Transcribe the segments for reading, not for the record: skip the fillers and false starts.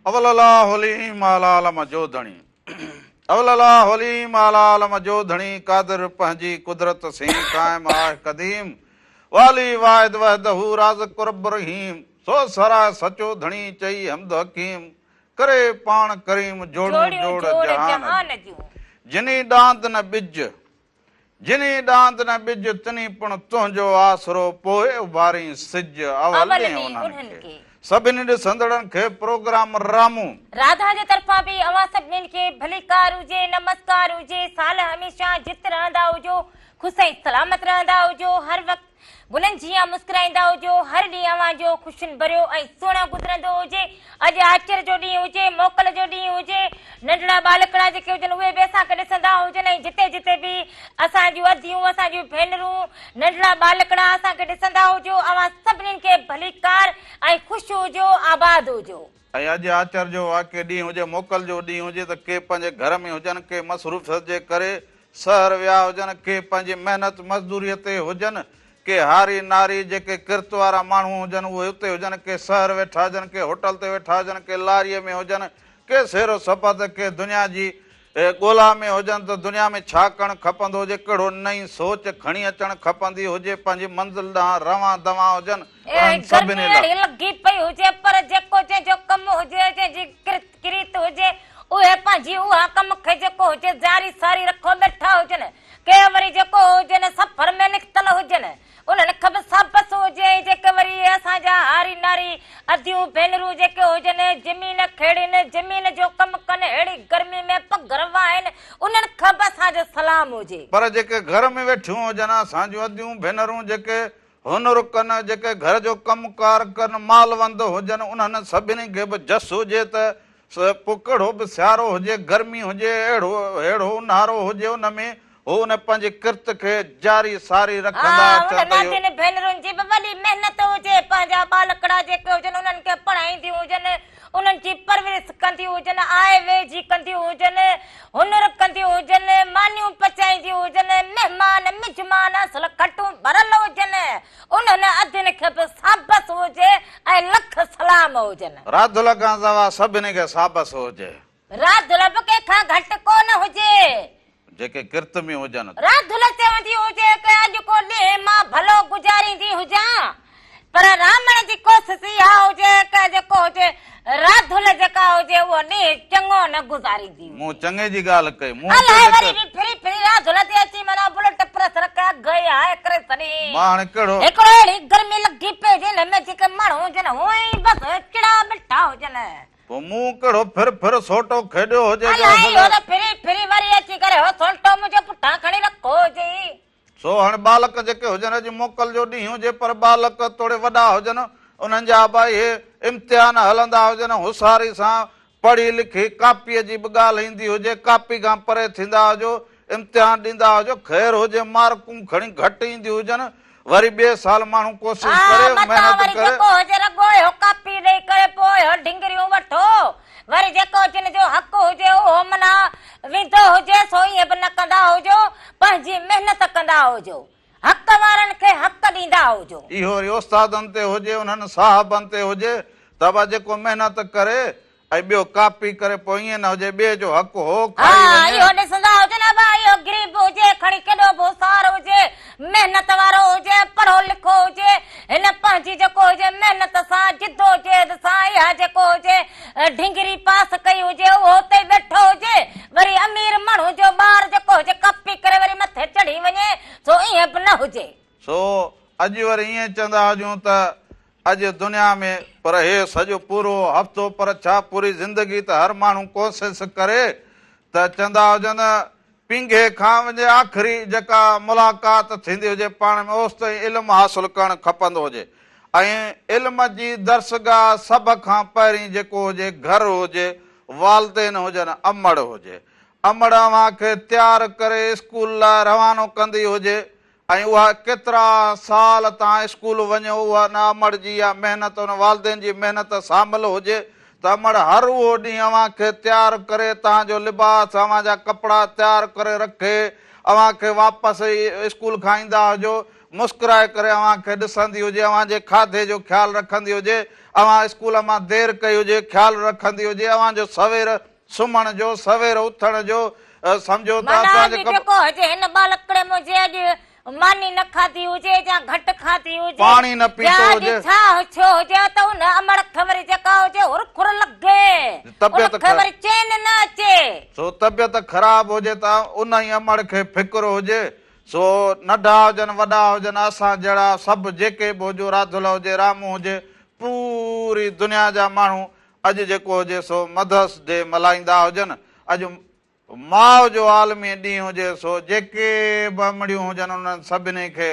اول الله عليم اعليٰ عالم جو ڌڻي اول الله عليم اعليٰ عالم جو ڌڻي قادر پنهنجي قدرت سين قائم آه قديم والي واحد وحده رازق رب رحيم سو سراء سچو ڌڻي چئي حمد حڪيم ڪري پاڻ ڪريم جوڙيون جوڙ جهان جون جني ڏاند نه ٻج جني ڏاند نه ٻج، تني پڻ تنهنجو آسرو، پوء اڀارين سج، اول ڏين انهن کي. سڀني ڏسندڙن کي پروگرام رامون. راڌا جي طرفان به اوهان سڀنين کي ڀليڪار هجي، نمسڪار هجي، سال هميشه جت رهندا هجو، خوش ۽ سلامت رهندا هجو، هر وقت گلن جيان مسڪرائيندا هجو، هر ڏينهن اوهان جو خوشين ڀريو ۽ سهڻو گذرندو هجي. اڄ آچر جو ڏينهن هجي، موڪل جو ڏينهن هجي، ننڍڙا ٻالڪڙا جيڪي هجن اهي به اسان کي ڏسندا هجن ۽ جتي جتي به اسان جون اديون، اسان جون ڀينرون، ننڍڙا ٻالڪڙا اسان کي ڏسندا هجو، اوهان سڀنين کي ڀليڪار ۽ خوش هجو، آباد هجو. ۽ اڄ آچر جو واقعي ڏينهن هجي، موڪل جو ڏينهن هجي ته ڪي پنهنجي گهر ۾ هجن، ڪي مصروفيت جي ڪري شهر ويا هجن، ڪي پنهنجي محنت مزدوريء تي هجن، ڪي هاري ناري جيڪي ڪرت وارا ماڻهو هجن اهي اتي هجن، ڪي شهر ويٺا هجن، ڪي هوٽل تي ويٺا هجن، ڪي لاريء ۾ هجن، ڪي سير و سفر تي، ڪي دنيا جي ڳولا ۾ هجن ته دنيا ۾ ڇا ڪرڻ کپندو هجي، ڪهڙو نئين سوچ کڻي اچڻ کپندي هجي، پنهنجي منزل ڏانهن روان دوان هجن، انهن گرمي سڀني لاء. اهڙي لڳي پئي هجي پر جيڪو جنهن جو ڪم هجي، جنهن جي ڪرت ڪريت هجي، اهي پنهنجي اها ڪم کي جيڪو هجي جاري ساري رکو ويٺا هجن، ڪي وري جيڪو هجن سفر ۾ نڪتل هجن، انهن کي به سابس هجي ۽ جيڪي وري اهي اسان جا هاري ناري اديون ڀينرون جيڪي هجن زمين کيڙين، زمين جو ڪم ڪن، ههڙي گرمي ۾ پگهر وهائن، انهن کي به اسان جو سلام هجي. پر جيڪي گهر ۾ ويٺيون هجن اسان جون اديون ڀينرون جيڪي هنر ڪن، جيڪي گهر جو ڪم ڪار ڪن، مالوند هجن، انهن سڀني کي به جس هجي ته پوء ڪهڙو به سيارو هجي، گرمي هجي، اهڙو ههڙو اونهارو هجي، ان ۾ هو ان پنهنجي ڪرت کي جاري ساري رکندا ها، اچن انهن ته اهو. ادين ڀينرن جي به وڏي محنت هجي، پنهنجا ٻالڪڙا جيڪي هجن، انهن کي پڙهائينديون هجن، انهن جي پرورش ڪنديون هجن، آء وي جي ڪنديون هجن، هنر ڪنديون هجن، مانيون پچائينديون هجن، مهمان مزمان اصل کٽون ڀرل هجن، انهن ادين کي به سابس هجي ۽ لک سلام هجن. راڌل کان سوا سڀني کي سابس هجي. راڌل به ڪنهن کان گهٽ ڪونه هجي. جيڪي ڪرت ۾ هجن. راڌل چوندي هجي ته اڄ ڪو ڏينهن مان ڀلو گذاريندي هجان پر رامڻ جي ڪوشش اها هجي ته جيڪو هجي راڌل جيڪا هجي اهو ڏينهن چڱو نه گذاريندي هجي. مون چڱي جي ڳالهه ڪئي. مون الائي اتي وري جيڪر. به ڦري ڦري راڌل تي اچي معنيٰ بلٽ پريس رکيا گئي هاء ڪري ڇڏي. مان هاڻي ڪهڙو. هڪڙو اهڙي گرمي لڳي پئي هجي ان ۾ جيڪي ماڻهو هجن هونئن ئي بس چڙا بيٺا هجن. پوء مون ڪهڙو ڦر ڦر سوٽو کيڏيو هجي جو الائي اصل. هو ته ڦري ڦري وري اچي ڪري هو سوٽو منهنجي پٺان کڻي رکو هجي. سو هاڻي ٻالڪ جيڪي هجن اڄ موڪل جو ڏينهن هجي پر ٻالڪ توڙي وڏا هجن انهن جا به اهي امتحان هلندا هجن هوشياري سان پڙهي لکي ڪاپيء جي به ڳالهه ايندي هجي ڪاپي کان پري ٿيندا هجو امتحان ڏيندا هجو خير هجي مارڪون کڻي گهٽ اينديون هجن وري ٻئي سال ماڻهو ڪوشش ها ڪري متان محنت وري ڪري. جيڪو هجي رڳو اهو ڪاپي ڏئي ڪري پوء اهو ڍنگريون وٺو وري جيڪو جن جو حق هجي اهو معنيٰ ويندو هجي سو ائين به نه ڪندا هجو پنهنجي محنت ڪندا هجو حق وارن کي حق ڏيندا هجو. اهو وري استادن تي هجي انهن صاحبن تي هجي ته ابا جيڪو محنت ڪري ۽ ٻيو ڪاپي ڪري پوء ائين نه هجي ٻئي جو حق هو کائي ها وڃي. اهو ڏسندا هجن ابا اهو غريب هجي کڻي ڪيڏو به هوشيار هجي محنت وارو هجي پڙهو لکو هجي هن پنهنجي جيڪو هجي محنت سان جدوجهد سان اها جيڪو هجي ڍنگري پاس ڪئي هجي اهو اتي ئي ويٺو هجي وري امير ماڻهو جو ٻار جيڪو هجي ڪاپي ڪري وري مٿي چڙهي وڃي سو ائين به نه هجي. سو اڄ وري ائين چوندا هجون ته اڄ دنيا ۾ پر هي سڄو پورو هفتو پر ڇا پوري زندگي ته هر ماڻهو ڪوشش ڪري ته چوندا هجن پينگهي کان وڃي آخري جيڪا ملاقات ٿيندي هجي پاڻ ۾ اوستائين علم حاصل ڪرڻ کپندو هجي ۽ علم جي درسگاهه سڀ کان پهرين جيڪو هجي گهر هجي والدين هجن امڙ هجي امڙ اوهان کي تيار ڪري اسڪول لاء روانو ڪندي هجي ۽ اها ڪيترا سال توهان اسڪول وڃو اها ان امڙ جي اها محنت ان والدين جي محنت شامل هجي ته امڙ هر اهو ڏينهن اوهان کي تيار ڪري توهان جو لباس اوهان جا ڪپڙا تيار ڪري رکي اوهان کي واپس اسڪول کان ايندا هجو مسڪرائي ڪري اوهان کي ڏسندي هجي اوهان جي کاڌي جو خيال رکندي هجي اوهان اسڪول مان دير ڪئي هجي، خيال رکندي هجي، اوهان جو سوير سمهڻ جو، سوير اٿڻ جو، سمجهو ته معنيٰ اسان اڄ جي ڪم. جيڪو هجي هن ٻالڪڙي منهنجي اڄ ماني نه کاڌي هجي يا گهٽ کاڌي هجي پاڻي نه يا پيتو اڄ هجي. ڇا ٿيو هجي ته ان امڙ کي وري جيڪا هجي هر کر لڳي، ان طبيعت کي وري چين نه اچي. سو طبيعت خراب هجي ته ان ئي امڙ کي فڪر هجي، سو ننڍا هجن وڏا هجن اسان جهڙا سڀ جيڪي به هجون راڌل هجي رامون هجي پوري دنيا جا ماڻهو اڄ جيڪو هجي سو مدرس ڊي ملهائيندا هجن اڄ ماء جو عالمي ڏينهن هجي سو جيڪي به امڙيون هجن انهن سڀني کي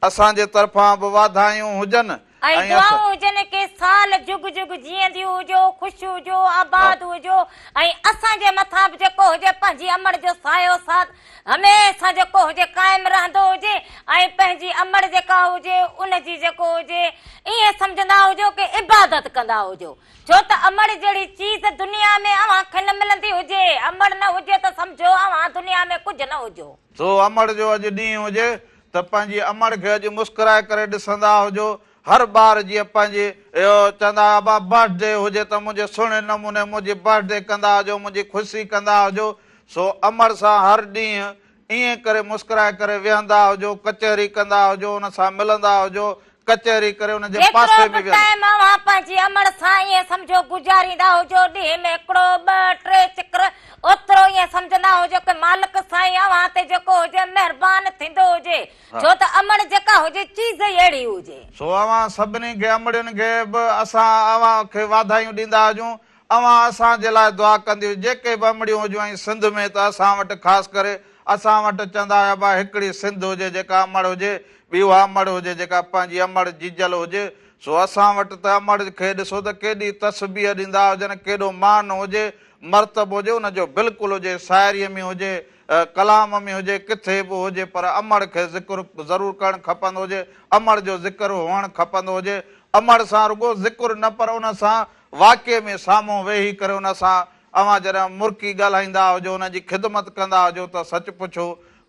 اسان جي طرفان به واڌايون هجن ۽ ۽ دعائون هجن ڪي سال جگ جگ جيئنديون هجو، خوش هجو، آباد هجو ۽ اسان جي مٿان به جيڪو هجي پنهنجي امڙ جو سايو ساٿ هميشه جيڪو هجي قائم رهندو هجي ۽ پنهنجي امڙ جيڪا هجي ان جي جيڪو هجي ائين سمجهندا هجو ڪي عبادت ڪندا هجو ڇو ته امڙ جهڙي چيز دنيا ۾ اوهان کي نه ملندي هجي امڙ نه هجي ته سمجهو اوهان دنيا ۾ ڪجهه نه هجو. سو امڙ جو اڄ ڏينهن هجي ته پنهنجي امڙ کي اڄ مسڪرائي ڪري ڏسندا هجو، هر ٻار جيئن پنهنجي اهو چوندا هئا ابا برٿ ڊي هجي ته منهنجي سهڻي نموني منهنجي برٿ ڊي ڪندا هجو، منهنجي خوشي ڪندا هجو، سو امڙ سان هر ڏينهن ائين ڪري مسڪرائي ڪري ويهندا هجو، ڪچهري ڪندا هجو، ان سان ملندا هجو، ڪچهري ڪري ان جي جيترو پاسي به ۾ ويهندا. ٽائيم اوهان پنهنجي امڙ سان ائين سمجهو گذاريندا هجو، ڏينهن ۾ هڪڙو، ٻه، ٽي چڪر، اوترو ائين سمجهندا هجو ڪه مالڪ سائين اوهان تي جيڪو هجي مهربان ٿيندو هجي، ڇو ته امڙ جيڪا هجي چيز ئي اهڙي هجي. سو اوهان سڀني کي امڙين کي به اسان اوهان کي واڌايون ڏيندا هجون، اوهان اسان جي لاء دعا ڪنديون، جيڪي به امڙيون هجون ۽ سنڌ ۾ ته اسان وٽ خاص ڪري اسان وٽ چوندا هيا ڀا هڪڙي سنڌ هجي جيڪا امڙ هجي، ٻي اها امڙ هجي جيڪا پنهنجي امڙ جيجل هجي، سو اسان وٽ ته امڙ کي ڏسو ته ڪيڏي تسبيح ڏيندا هجن، ڪيڏو مان هجي، مرتبو هجي ان جو بلڪل هجي، شاعريء ۾ هجي، ڪلام ۾ هجي، ڪٿي به هجي پر امڙ کي ذڪر ضرور ڪرڻ کپندو هجي، امڙ جو ذڪر هئڻ کپندو هجي، امڙ سان رڳو ذڪر نه پر ان سان واقعي ۾ سامهون ويهي ڪري ان سان اوهان جڏهن مرڪي ڳالهائيندا هجو، ان جي خدمت ڪندا هجو ته سچ پڇو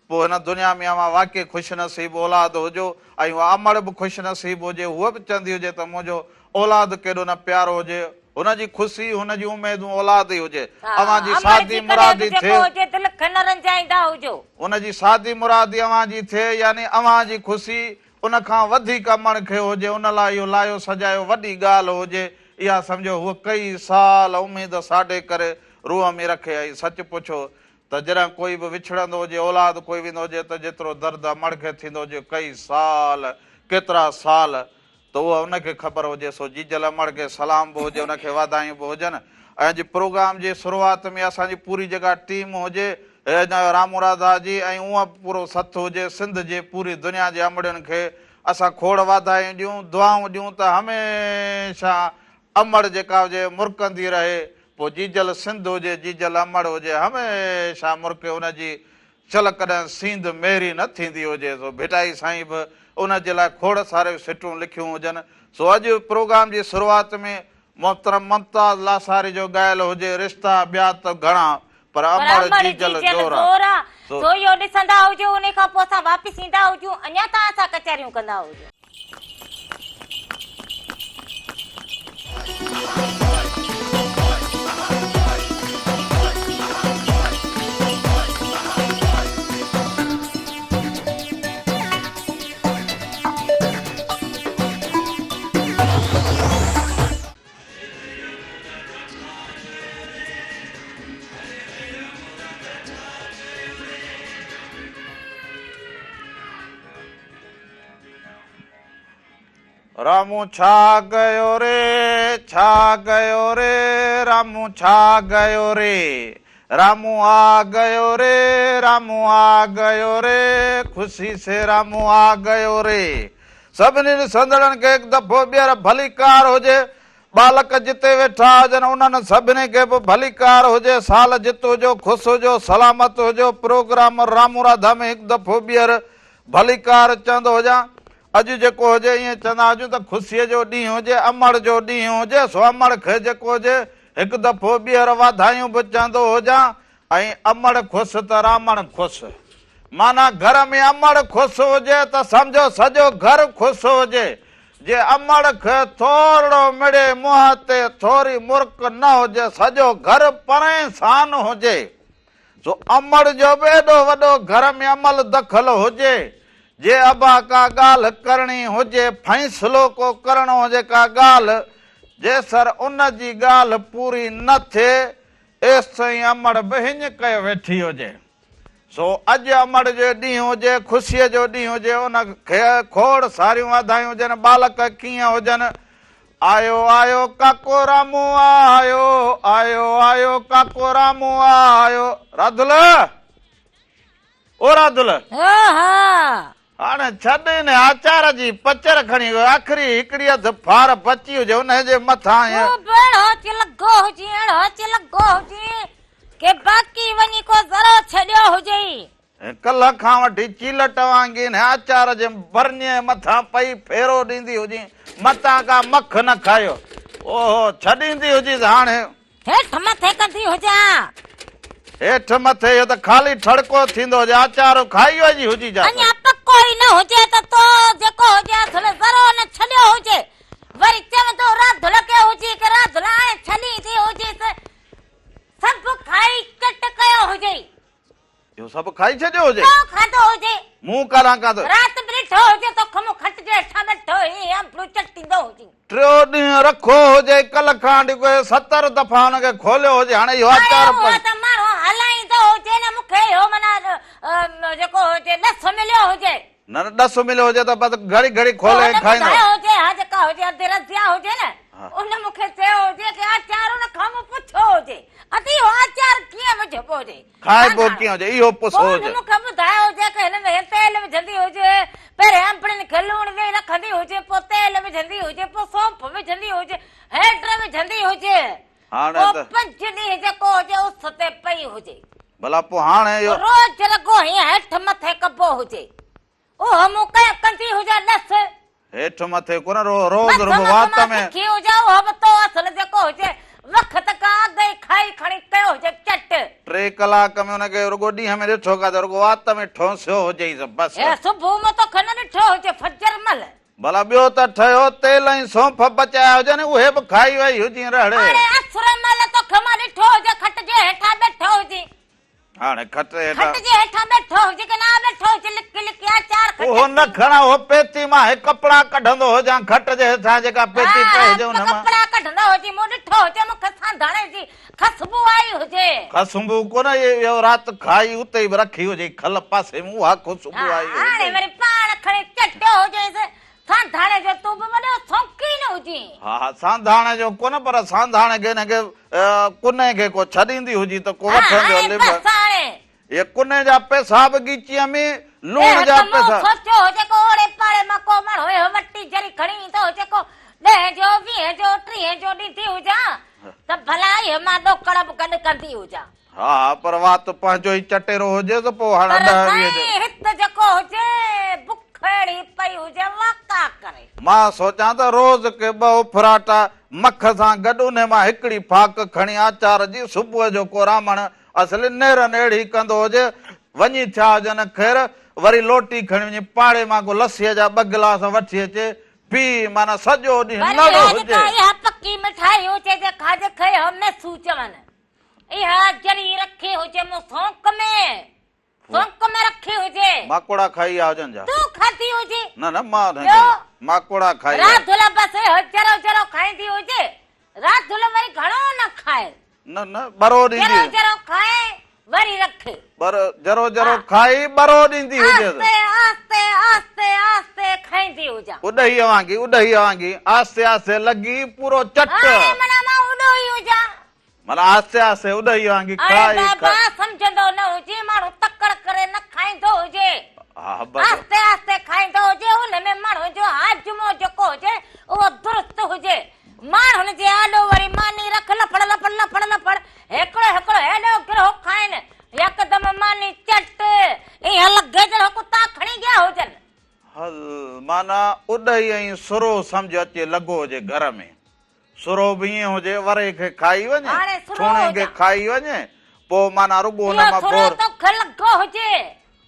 پوء هن دنيا ۾ اوهان واقعي خوش نصيب اولاد هجو ۽ اها امڙ به خوش نصيب هجي، هوء به چوندي هجي ته منهنجو اولاد ڪيڏو نه پيارو هجي، هن جي خوشي، هن جون اميدون اولاد ئي هجي، اوهان جي امڙ جي شادي ڪڏهن به مرادي جيڪو ٿئي. هجي دل کي نه رنجائيندا هجو. ان جي شادي مرادي اوهان جي ٿئي يعني اوهان جي خوشي ان کان وڌيڪ امڙ کي هجي، ان لاء اهو لايو سجايو وڏي ڳالهه هجي، اها سمجهو هوء ڪئي سال اميد سانڍي ڪري روح ۾ رکي ۽ سچ پڇو ته جڏهن ڪوئي به وڇڙندو هجي، اولاد ڪوئي ويندو هجي ته جيترو درد امڙ کي ٿيندو هجي ڪئي سال، ڪيترا سال ته اها ان کي خبر هجي سو جيجل امڙ کي سلام به هجي ان کي واڌايون به هجن ۽ اڄ پروگرام جي شروعات ۾ اسان جي پوري جيڪا ٽيم هجي رامو راڌا جي ۽ اونء به پورو سٿ هجي سنڌ جي پوري دنيا جي امڙين کي اسان کوڙ واڌايون ڏيون دعائون ڏيون ته هميشه امڙ جيڪا هجي مرڪندي رهي پوء جيجل سنڌ هجي جيجل امڙ هجي هميشه مرڪي ان جي شل ڪڏهن سينڌ ميري نه ٿيندي هجي سو ڀٽائي سائين به ان جي لاء کوڙ ساريون سٽون لکيون هجن سو اڄ پروگرام جي شروعات ۾ محترم ممتاز لاشاري جو ڳايل هجي رشتا ٻيا ته گهڻا پر پر امڙ امڙ جيجل جيجل زور آ زور آ سو. سو اهو ڏسندا هجو انهي کان پوء اسان واپس ايندا هجون اڃا توهان سان ڪچهريون ڪندا هجون. رامون ڇا ڪيو ري، ڇا ڪيو ري، رامون ڇا ڪيو ري، رامون آ گيو ري، رامون آ گيو ري، خوشي سي رامون آ گيو ري. سڀني ڏسندڙن کي هڪ دفعو ٻيهر ڀليڪار هجي. ٻالڪ جتي ويٺا هجن انهن سڀني کي به ڀليڪار هجي. سال جت هجو، خوش هجو، سلامت هجو. پروگرام رامون راڌا ۾ هڪ دفعو ٻيهر ڀليڪار چوندو هجان. اڄ جيڪو هجي ائين چوندا هجون ته خوشيء جو ڏينهن هجي، امڙ جو ڏينهن هجي، سو امڙ کي جيڪو هجي هڪ دفعو ٻيهر واڌايون به چوندو هجان ۽ امڙ خوش ته رامڻ خوش. معنيٰ گهر ۾ امڙ خوش هجي ته سمجهو سڄو گهر خوش هجي. جي امڙ کي ٿورڙو مڙي منهن تي ٿوري مرڪ نه هجي سڄو گهر پريشان هجي. سو امڙ جو به ايڏو وڏو گهر ۾ عمل دخل هجي، جي ابا ڪا ڳالهه ڪرڻي هجي، فيصلو ڪو ڪرڻو هجي ڪا ڳالهه، جيسر ان جي ڳالهه پوري نه ٿئي، ايستائين امڙ به هڃ ڪيو ويٺي هجي. سو اڄ امڙ جو ڏينهن هجي، خوشيء جو ڏينهن هجي، ان کي کوڙ ساريون واڌايون هجن، ٻالڪ ڪيئن هجن، آيو آيو ڪاڪو رامو آيو آيو آيو ڪاڪو رامو آيو راڌل او راڌل ها ها هاڻي ڇڏ ان آچار جي پچر کڻي آخري هڪڙي اڌ ڦار بچي هجي ان جي مٿان تون به اهڙو اچي لڳو هجين اهڙو اچي لڳو هجين ڪي باقي وڃي ڪو ذرو ڇڏيو هجئي. ۽ ڪلهه کان وٺي چيلٽ وانگي انهي آچار جي برنيء مٿان پئي ڦيرو ڏيندي هجين، متان ڪا مک نه کايو. اوهو، ڇڏيندي هجيس هاڻي. هيٺ مٿي ڪندي هجان. هيٺ مٿي اهو ته خالي ٺڙڪو ٿيندو هجي، آچار کائي وئي جي هجي جا. اڃا پڪو ئي نه هجي ته تو جيڪو هجي اصل ذرو نه ڇڏيو هجي. وري چوندو راڌل کي هجي ڪي راڌل هاڻي ڇڏيندي هجيس، سڀ کائي چٽ ڪيو هجئي. اهو سڀ کائي ڇڏيو هجي. تو کاڌو هجي. مون ڪڏهن کاڌو. رات به ڏٺو هجي تو کمون کٽ جي هيٺان ويٺو هئين ۽ انبڙيون چٽيندو هجين. ٽيو ڏينهن رکو هجي ڪلهه کان وٺي ڪوئي 70 دفعا هن کي کوليو هجي هاڻي اهو آچار هاڻي اهو ته ماڻهو هلائيندو هجي نه مون کي اهو معنيٰ جيڪو هجي ڏس مليو هجي. نه نه ڏس مليو هجي ته بس گهڙي گهڙي کولي ۽ کائيندو. پوء هن ٻڌايو هجي ها جيڪا هجي ادي رضيه هجي نه ان مون کي چيو هجي ڪي آچار ان کان مون پڇيو هجي ادي اهو آچار ڪيئن وجهبو هجي. کائبو ڪيئن هجي اهو پڇو پوء هجي. هن مون کي ٻڌايو هجي ڪي هن ۾ تيل وجهندي هجي پهرين انبڙين کي لوڻ ڏئي رکندي هجي پوء تيل وجهندي هجي پوء سونف وجهندي هجي هيڊ وجهندي هجي هاڻي پوء ته. پنج ڏينهن جيڪو هجي اس تي پئي هجي. ڀلا پوء هاڻي اهو. روز رڳو هيئن هيٺ مٿي ڪبو هجي. اهو مون ڪنهن ڪندي هجان ڏس. هيٺ مٿي ڪونه روز رڳو وات ۾. مٿ سکي هجان اهو به تو اصل جيڪو هجي وقت کان اڳ ئي کائي کڻي ڪيو هجي چٽ. ٽي ڪلاڪ ۾ ان کي رڳو ڏينهن ۾ ڏٺو ڪا ته رڳو وات ۾ ٺونسيو هجئيس بس. هي صبح مون توکي نه ڏٺو هجي فجر مهل. ڀلا ٻيو ته ٺهيو تيل ۽ سونف بچايا هجن اهي به کائي وئي هجين رهڙي. هاڻي اسر مهل توکي مان ڏٺو هجي کٽ جي هيٺان ٻيٺو هجين. هاڻي کٽ هيٺان. کٽ جي هيٺان ٻيٺو هجي ڪي نه ٻيٺو هجي لڪي لڪي آچار کٽ. اهو نه کڻ اهو پيتي مان هي ڪپڙا ڪڍندو هجان کٽ جي هيٺان جيڪا پيتي پئي هجي ان مان. ها ڪپڙا ڪڍندو هجي مون ڏٺو هجي مون کي سانڌاڻي جي خسبو آئي هجي. خسبو ڪونه اهو رات کائي اتي ئي رکي هجي کل پاسي ۾ اها خسبو آئي هجي. هاڻي وري پاڻ کڻي چٽيو هجيس سانڌاڻي جو تون به وڏو شوقين هجين. ها ها سانڌاڻي جو ڪونه پر سانڌاڻي کي هن کي ڪني کي ڪو ڇڏيندي هجي ته ڪو وٺندو هاڻي لب. بس هاڻي. اهي ڪني جا پئسا به ڳيچيء ۾ لوڻ جا پئسا. مون سوچيو هجي ڪو اوڙي پاڙي مان ڪو ماڻهو اهو وٽي جري کڻي ايندو هجي ڪو ڏهين جو ويهين جو ٽيهين جو ڏيندي هجان. ته ڀلا اهي مان ڏوڪڙ به گڏ ڪندي هجان. ها ها پر وات پنهنجو ئي چٽيرو هجي ته پوء هاڻ پر ڏهه ويهه جو. سائين هت جيڪو هجي بک اهڙي پئي هجي واڪا ڪري. مان سوچان ته روز ڪي ٻه اڦراٽا مک سان گڏ انهي مان هڪڙي ڦاڪ کڻي آچار جي صبح جو ڪو رامڻ اصلي نيرن اهڙي ڪندو هجي وڃي ٿيا هجن خير وري لوٽي کڻي وڃي پاڙي مان ڪو لسيء جا ٻه گلاس وٺي اچي پيء معنيٰ سڄو ڏينهن وري نڙ اها هجي. جيڪا اها پڪي مٺائي هجي جيڪا جيکي هميسو چون، اها جڙي رکي هجي مون سونڪ ۾، سونڪ ۾ رکي هجي. ماڪوڙا کائي ويا هجن ڇا؟ تون کاڌي هجي. نه نه مان نه ٻيو؟ ماڪوڙا کائي ويا. راڌل بس اهو ذرو ذرو کائيندي هجي. راڌل وري گهڻو نه کائي. نه نه ٻرو ڏيندي. ذرو ذرو کائي وري رک. ٻرو ذرو ذرو کائي ٻرو ڏيندي هجيس. آهستي آهستي آهستي آهستي کائيندي هجان. اڏهي وانگي اڏهي وانگي آهستي آهستي لڳي پورو چٽ. هاڻي معنيٰ مان اڏوهي هجان. معنيٰ آهستي آهستي اڏهي وانگي اڙي کائي بابا کائي. سمجهندو نه هجي ماڻهو تڪڙ ڪري نه کائيندو هجي. ها بس. آهستي آهستي کائيندو هجي ان ۾ ماڻهو جو هاضمو جيڪو هجي اهو درست هجي. ماڻهن جي آڏو وري ماني رک لڦڙ لڦڙ لڦڙ لڦڙ هڪڙو هڪڙو هيڏو گرهو کائن يڪدم ماني چٽ ايئن لڳي ڄڻ ڪتا کڻي گيا هجن. هل معنيٰ اڏهي ۽ سرو سمجهه اچي لڳو هجي گهر ۾ سرو به ائين هجي وري کي کائي وڃي هاڻي سرو ٿوڻي کي هجان. کائي وڃي پوء معنيٰ رڳو ان اهو مان سرو ڀور. توکي لڳو هجي.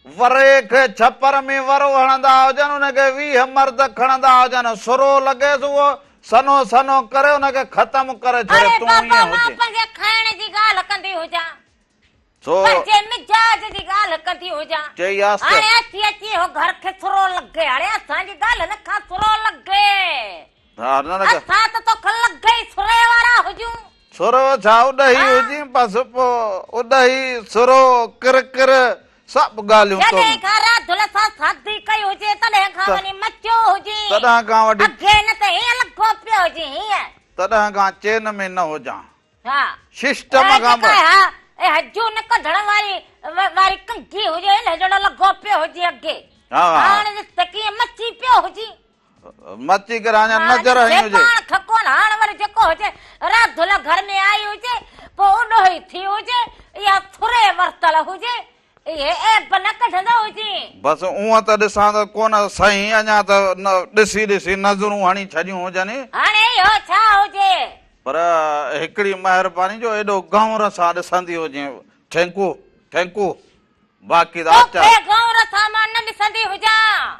وري کي ڇپر ۾ ورو هڻندا هجن، ان کي 20 مرد کڻندا هجن، سرو لڳيس اهو سنهو سنهو ڪري ان کي ختم ڪري ڇڏي، اڙي تون بابا ائين مان هجين. پنهنجي کائڻ جي ڳالهه ڪندي هجان، سو پنهنجي مزاج جي ڳالهه ڪندي هجان. چئي آس ته. هاڻي اچي اچي اهو گهر کي سرو لڳي، هاڻي اسان جي ڳالهين کان سرو لڳي. ها نه نه. اسان ته توکي لڳي ئي سري وارا هجون. سرو ڇا اڏهي هجين، بس پوء اڏهي، سرو، ڪر ڪر سڀ ڳالهيون تو ۾. جڏهن کان راڌل سان شادي ڪئي هجي تڏهن کان وڃي مچيو هجين. تڏهن کان وٺي. اڳي نه ته هيئن لڳو پيو هجين هيئن. تڏهن کان چين ۾ نه هجان. ها. ششٽم کان به. ها اي هجو نه ڪڍڻ واري واري ڪنگي هجي ان جهڙو لڳو پيو هجي اڳي. ها ها. هاڻ ڏس ته ڪيئن مچي پيو هجين. مچي ڪري اڃا نظر هنئي هجي. پاڻ کي ڪونه هاڻ وري جيڪو هجي راڌل گهر ۾ آئي هجي پوء اڏوهي ٿي هجي يا ٿري ورتل هجي اهي عيب نه ڪڍندو هجين. بس اونء ته ڏسان ته ڪونه سهين اڃا ته ڏسي ڏسي نظرون هڻي ڇڏيون هجن. هاڻي اهو ڇا هجي. پر هڪڙي مهرباني جو ايڏو گئونر سان ڏسندي هجين ٺينڪو ٺينڪو باقي ته آچار. توکي گئونر سان مان نه ڏسندي هجان.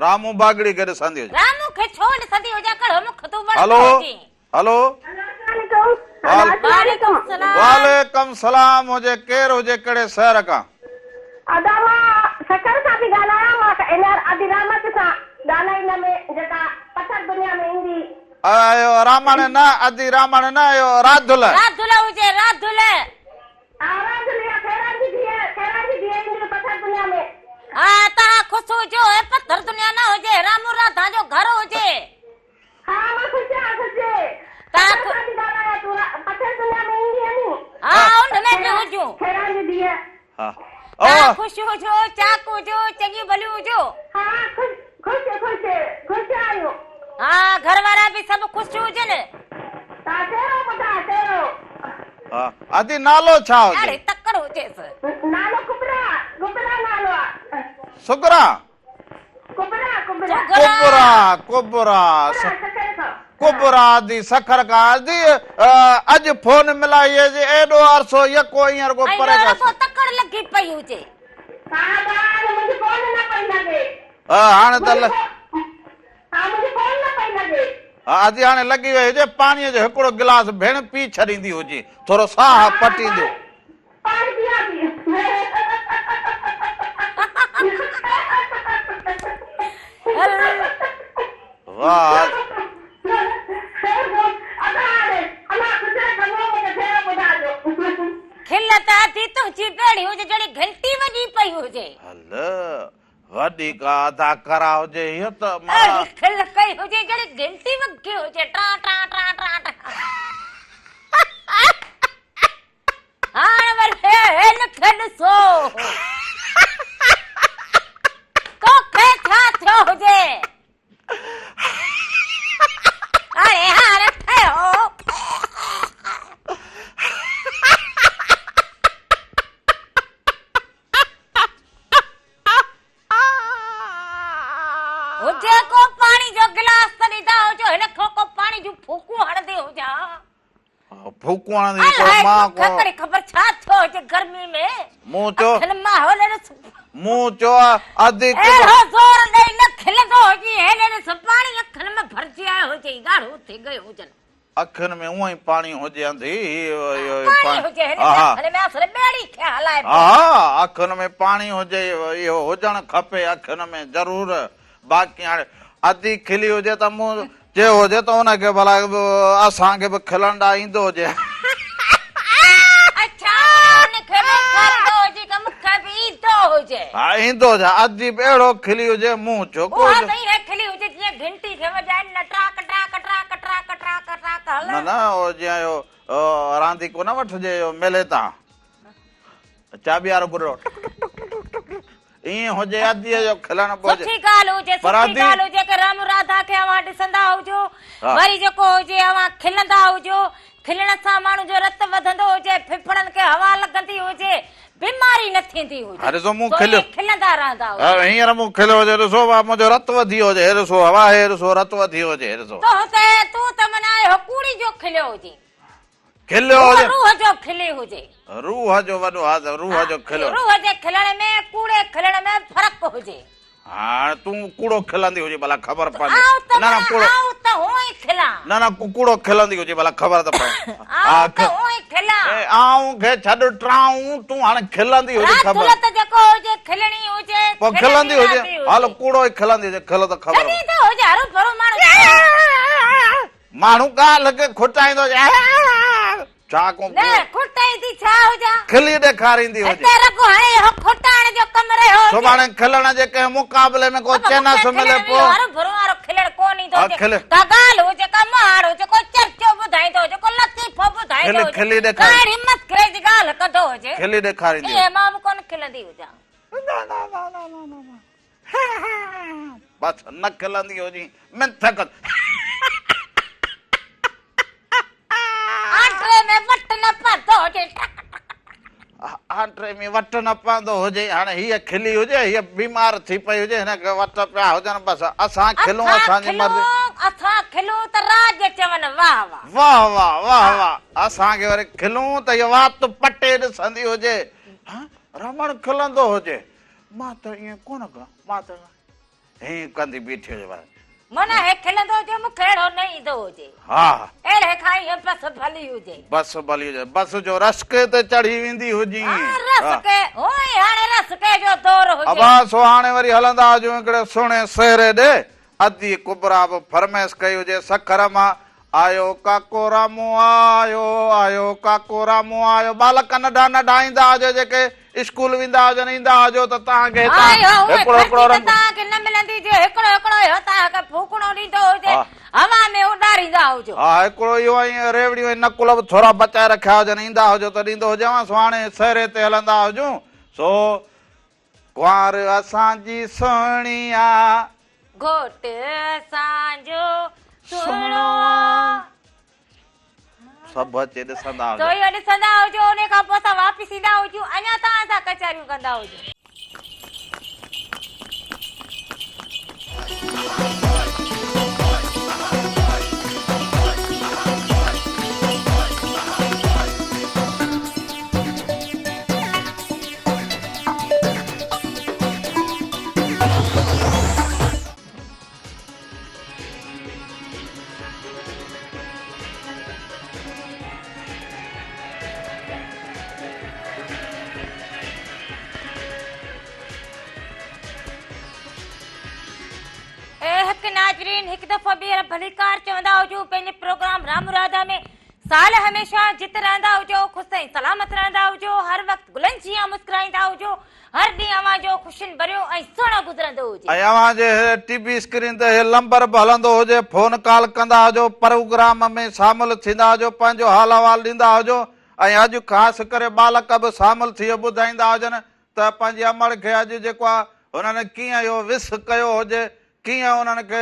رامو باگڙي کي ڏسندي هجي. رامو کي ڇو ڏسندي هجان ڪهڙو مک تون وڻندو هلو هجين. هلو. وعليڪم سلام. وعليڪم سلام هجي ڪير هجي ڪهڙي شهر کان. ادا مان سکر کان ٿي ڳالهايان مان هينئر ادي رحمت سان ڳالهائيندم جيڪا پٿر دنيا ۾ ايندي. اهو رامڻ نه ادي رامڻ نه اهو راڌل. راڌل هجي راڌل. آواز ليا خيران جي ڌيء، خيران جي ڌيء ايندي پٿر دنيا ۾. ها توهان خوش هجو ۽ پٿر دنيا نه هجي، رامو راڌا جو گهر هجي. ها مان خوش آهيان خوش. پٿر سان ٿي ڳالهايان تون پٿر دنيا ۾ ايندي آهين ني. ها ان ۾ به هجون. خيران جي ڌيء. ها. توهان خوش هجو، چاڪ هجو، چڱيون ڀليون هجو. ها خوش خوش خوش خوش آهيون. ها گهر وارا به سڀ خوش هجن. توهان ڪهڙو ٻڌايو ڪهڙو. ها ادي نالو ڇا هجي. ڏاڍي تڪڙ هجيس. نالو ڪبرا ڪبرا نالو آ. سگرا. ڪبرا ڪبرا. ڪبرا ڪبرا ڪبرا ادي سکر کان ادي اڄ فون ملائي هجي ايڏو عرصو يڪو ائين رڳو پري کان. رڳو تڪڙ لڳي پئي هجي. ها ٻار منهنجي فون نه پئي لڳي. ها هاڻي ته. ها منهنجي فون نه پئي لڳي. ها ادي هاڻي لڳي وئي هجي پاڻيء جو هڪڙو گلاس ڀيڻ پي ڇڏيندي هجي ٿورو ساهه پٽيندو. پاڻي پيان ٿي. واهه. کل ته ادي تنهنجي به اهڙي هجي جهڙي گهنٽي وڄي پئي هجي. هل وڏي ڪا اداڪارا هجي هيء ته مان. اهڙي کل ڪئي هجي جهڙي گهنٽي وڳي هجي ٽان ٽان ٽان ٽان ٽان. هاڻ وري هن کي ڏسو. توکي ڇا ٿيو هجي. اڙي هاڻ ٺهيو. هجي ڪو پاڻي جو گلاس ته ڏيندا هجو هن کي ڪو پاڻي جون ڦوڪون هڻندي هجان. ڦوڪون هڻندي ڪو مان ڪو. الائي ڪهڙي خبر ڇا ٿيو هجي گرمي ۾. مون چيو. اکين مان هول ڏس. مون چيو ادي. اهڙو زور ڏئي نه کلندو هجي هن ڏس پاڻي اکين ۾ ڀرجي آيو هجي ڳاڙهو ٿي گيو هجن. اکين ۾ اونئن ئي پاڻي هجي انڌي پاڻي هجي هن کي اکين ۾ اصل ٻيڙي کي هلائي پئي. ها اکين ۾ پاڻي هجي اهو هجڻ کپي اکين ۾ ضرور باقي هاڻي ادي کلي هجي ته مون چيو هجي ته ان کي ڀلا اسان کي به کلڻ ڏانهن ايندو هجي. اڇا ان کي ڏيکاريندو هجي ته مون کي به ايندو هجي. ها ايندو هجي ادي به اهڙو کلي هجي مون چيو ڪو اها ته ائين کلي هجي جيئن گهنٽي کي وڄائين نه ٽاڪ ٽاڪ ٽاڪ ٽاڪ ٽاڪ ٽاڪ هل. نه نه اهو جيئن اهو راندي ڪو نه وٺجي اهو ميلي تان چاٻي وارو گڏڙو ٽڪ ٽڪ ٽڪ ٽڪ ٽڪ ٽڪ ائين هجي اديء جو کلڻ به هجي. سٺي ڳالهه هجي سٺي ڳالهه هجي ڪه رام راڌا کي اوهان ڏسندا هجو وري جيڪو هجي اوهان کلندا هجو کلڻ سان ماڻهو جو رت وڌندو هجي ڦڦڙن کي هوا لڳندي هجي بيماري نه ٿيندي هجي ها ڏسو مون کليو کلندا رهندا هجو هينئر مون کليو هجي ڏسو منهنجو رت وڌي ويو هجي هي ڏسو هوا هي ڏسو رت وڌي ويو هجي هي ڏسو تو ته تون ته معنيٰ اهو ڪوڙي جو کليو هجين. کليو هجي. روح جو کلي هجي. روح جو وڏو حاضر روح جو کليو. روح جي کلڻ ۾ ڪوڙي کلڻ ۾ فرق هجي. هاڻ تون ڪوڙو کلندي هجي ڀلا خبر پوندي. نه نه ڪوڙو. آئون ته هونء ئي کلان. نه نه ڪوڙو کلندي هجي ڀلا خبر ته پوي. آئون ته هونء ئي کلان. اي آئون کي ڇڏ ٽرائون تون هاڻ کلندي هجي خبر. رات ته جيڪو هجي کلڻي هجي. پوء کلندي هجي هل ڪوڙو ئي کلندي هجي کل ته خبر. جڏهن ته هجي هروڀرو ماڻهو. ماڻهو ڳالهه کي کٽائيندو هجي ڇا ڪو نه کٽائيندي ڇا هجان کلي ڏيکاريندي هجي هتي رڳو هاڻي اهو کٽائڻ جو ڪم رهيو هجي سڀاڻي کلڻ جي ڪنهن مقابلي ۾ ڪو چينس ملي پوء هروڀرو وارو کلڻ ڪونه ايندو هجي ڪا ڳالهه هجي ڪا مهاڙ هجي ڪو چرچو ٻڌائيندو هجي ڪو لطيفو ٻڌائيندو هجي کلي ڏيکاري ڪا اهڙي مسخري جي ڳالهه ڪندو هجي کلي ڏيکاريندي ائين مان به ڪونه کلندي هجان نه نه نه نه نه نه بس نه کلندي هجين منٿ ڪر. آنٽري ۾ وٽ نه پوندو هجي. آنٽري ۾ وٽ نه پوندو هجي. هاڻي هيء کلي هجي، هيء بيمار ٿي پئي هجي، هن کي وٽ پيا هجن بس اسان کلون اسان جي مرضي. اسان کلون ته راڄ چون واهه واهه. واهه واهه واهه واهه. اسان کي وري کلون ته هيء وات پٽي ڏسندي هجي. ها رمڻ کلندو هجي. مان ته ائين ڪونه ڪيان، مان ته هيئن ڪندي بيٺي هجي بس. معنيٰ هي کلندو هجي مون کي اهڙو نه ايندو هجي. ها. اهڙي کان هيء بس ڀلي هجي. بس ڀلي هجي. بس جو رسڪي تي چڙهي ويندي هجين. ها رسڪي، هونء ئي هاڻي رسڪي جو دور هجي. ابا سو هاڻي وري هلندا هجون هڪڙي سهڻي سهري ڏي. ادي ڪبريٰ به فرمائش ڪئي هجي سکر مان آيو ڪاڪو رامو آيو آيو ڪاڪو رامو آيو ٻالڪ ننڍا ننڍا ايندا هجو جيڪي اسڪول ويندا هجن ايندا هجو ته توهان کي هتان آيو اهي هڪڙو هڪڙو خرچي ته رنگ توهان کي نه ملندي جي هڪڙو هڪڙو اهو توهان کي ڦوڪڻو ڏيندو هجي ها هوا ۾ اڏاريندا هجو. ها هڪڙو اهو ۽ ريوڙيون ۽ نقل به ٿورا بچائي رکيا هجن ايندا هجو ته ڏيندو هجانس سو هاڻي سهري تي هلندا هجون سو ڪنوار اسان جي سهڻي آ. گهوٽ اسان جو سهڻو آ. سڀ اچي ڏسندا هجو. سو اهو ڏسندا هجو انهي کان پوء اسان واپس ايندا هجون اڃا توهان سان ڪچهريون ڪندا هجون. هڪ ناظرين هڪ دفعو ٻيهر ڀليڪار چوندا هجون پنهنجي پروگرام رام راڌا ۾ سال هميشه جت رهندا هجو خوش ۽ سلامت رهندا هجو هر وقت گلن جيان مسڪرائيندا هجو هر ڏينهن اوهان جو خوشين ڀريو ۽ سهڻو گذرندو هجي. ۽ اوهان جي ٽي وي اسڪرين تي هي لمبر به هلندو هجي فون ڪال ڪندا هجو پروگرام ۾ شامل ٿيندا هجو پنهنجو حال احوال ڏيندا هجو ۽ اڄ خاص ڪري ٻالڪ به شامل ٿي ٻڌائيندا هجن ته پنهنجي امڙ کي اڄ جيڪو آهي هنن ڪيئن اهو وس ڪيو هجي ڪيئن انهن کي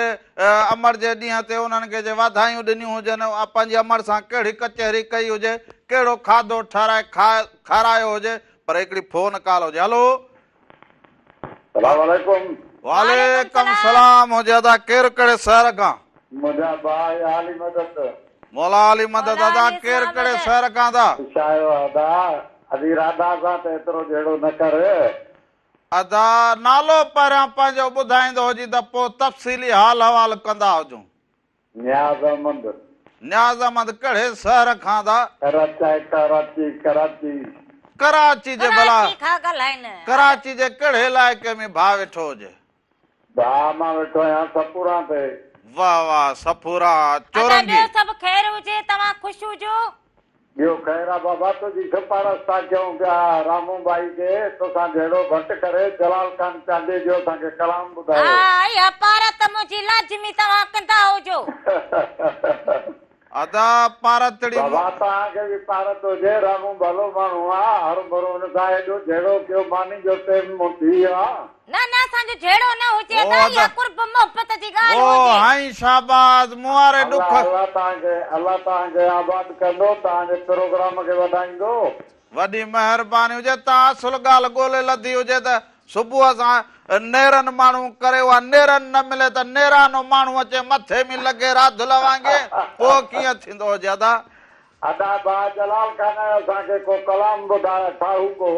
امڙ جي ڏينهن تي انهن کي جي واڌايون ڏنيون هجن، پنهنجي امڙ سان ڪهڙي ڪچهري ڪئي هجي، ڪهڙو کاڌو ٺهرائي کارايو هجي، پر هڪڙي فون ڪال هجي. هلو. سلام عليڪم. وعليڪم سلام هجي ادا ڪير ڪهڙي شهر کان. منهنجا ڀاء يا علي مدد. مولا علي مدد ادا ڪير ڪهڙي شهر کان ادا. خوش آهيو ادا ادي راڌا سان ته ايترو جهيڙو نه ڪر. ادا نالو پهريان پنهنجو ٻڌائيندو هجين ته پوء تفصيلي حال احوال ڪندا هجون. نياز احمد. نياز احمد ڪهڙي شهر کان ادا؟ ڪراچي ڪراچي ڪراچي. ڪراچي جي ڀلا ڪراچي کان ڳالهائين. ڪراچي جي ڪهڙي علائقي ۾ ڀاء ويٺو هجي؟ ڀاء مان ويٺو آهيان سپوران تي. واه واه سپوران ادا چورنگي. ٻيو سڀ خير هجي توهان خوش هجو. ٻيو خير آ بابا تنهنجي سفارش ٿا ڪيون پيا رامو ڀائي کي توسان جهيڙو گهٽ ڪري جلال خان چانڊيي جو اسان کي ڪلام ٻڌايو. ها اها پارت منهنجي لازمي توهان ڪندا هجو. ادا پارتڙي بابا توهان کي به پارت هجي رامو ڀلو ماڻهو آ هروڀرو هن سان ايڏو جهيڙو ڪيو ماني جو ٽيم مون ٿي ويو آ. نه نه اسان جو جهيڙو نه هجي او ادا ادا اها قرب محبت جي ڳالهه او هجي. هائين شاباس مون واري الله ڏک. الله توهان کي الله توهان کي آباد ڪندو توهان جي پروگرام کي وڌائيندو. وڏي مهرباني هجي توهان اصل ڳالهه ڳولي لڌي هجي ته صبح سان نيرن ماڻهو ڪري اها نيرن نه ملي ته نيرانو ماڻهو اچي مٿي ۾ لڳي راڌل وانگي پوء ڪيئن ٿيندو هجي ادا. ادا ڀاء جلال خان اسان کي ڪو ڪلام ٻڌاء ٺاهوڪو.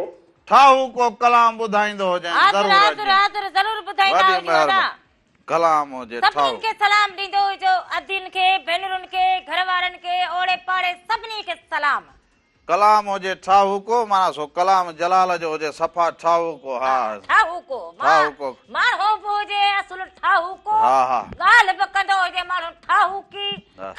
ٺاهوڪو ڪلام ٻڌائيندو هجين حاضر ضرور حاضر اچين. حاضر ضرور ٻڌائيندا وڏي هجو ادا. مهرباني ڪلام هجي سڀنين ٺاهو. کي سلام ڏيندو هجو ادين کي ڀينرن کي گهر وارن کي اوڙي پاڙي سڀني کي سلام. ڪلام هجي ٺاهوڪو معنيٰ سو ڪلام جلال جو هجي صفا ٺاهوڪو ها ٺاهوڪو ٺاهوڪو ماڻهو به هجي اصل ٺاهوڪو ها ها ڳالهه به ڪندو هجي ماڻهو ٺاهوڪي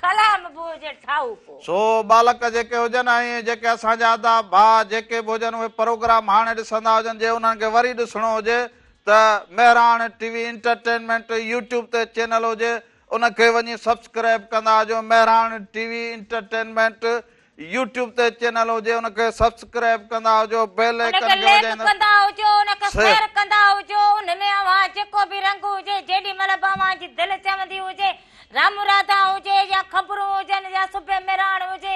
ڪلام به هجي ٺاهوڪو. سو ٻالڪ جيڪي هجن ۽ جيڪي اسان جا ادا ڀاء جيڪي به هجن اهي پروگرام هاڻي ڏسندا هجن جي انهن کي وري ڏسڻو هجي ته Mehran T V entertainment YouTube تي چينل هجي ان کي وڃي سبسڪرائب ڪندا هجو Mehran T V entertainment YouTube تي چينل هجي ان کي سبسڪرائب ڪندا هجو بيل ان آئيڪن کي کي ليڪ وڄائيندا ڪندا هجو ان کي سي. شيئر ڪندا هجو ان ۾ اوهان جيڪو به رنگ هجي جيڏي مهل به اوهان جي دل چوندي هجي رام راڌا هجي يا خبرون هجن يا صبح مهراڻ هجي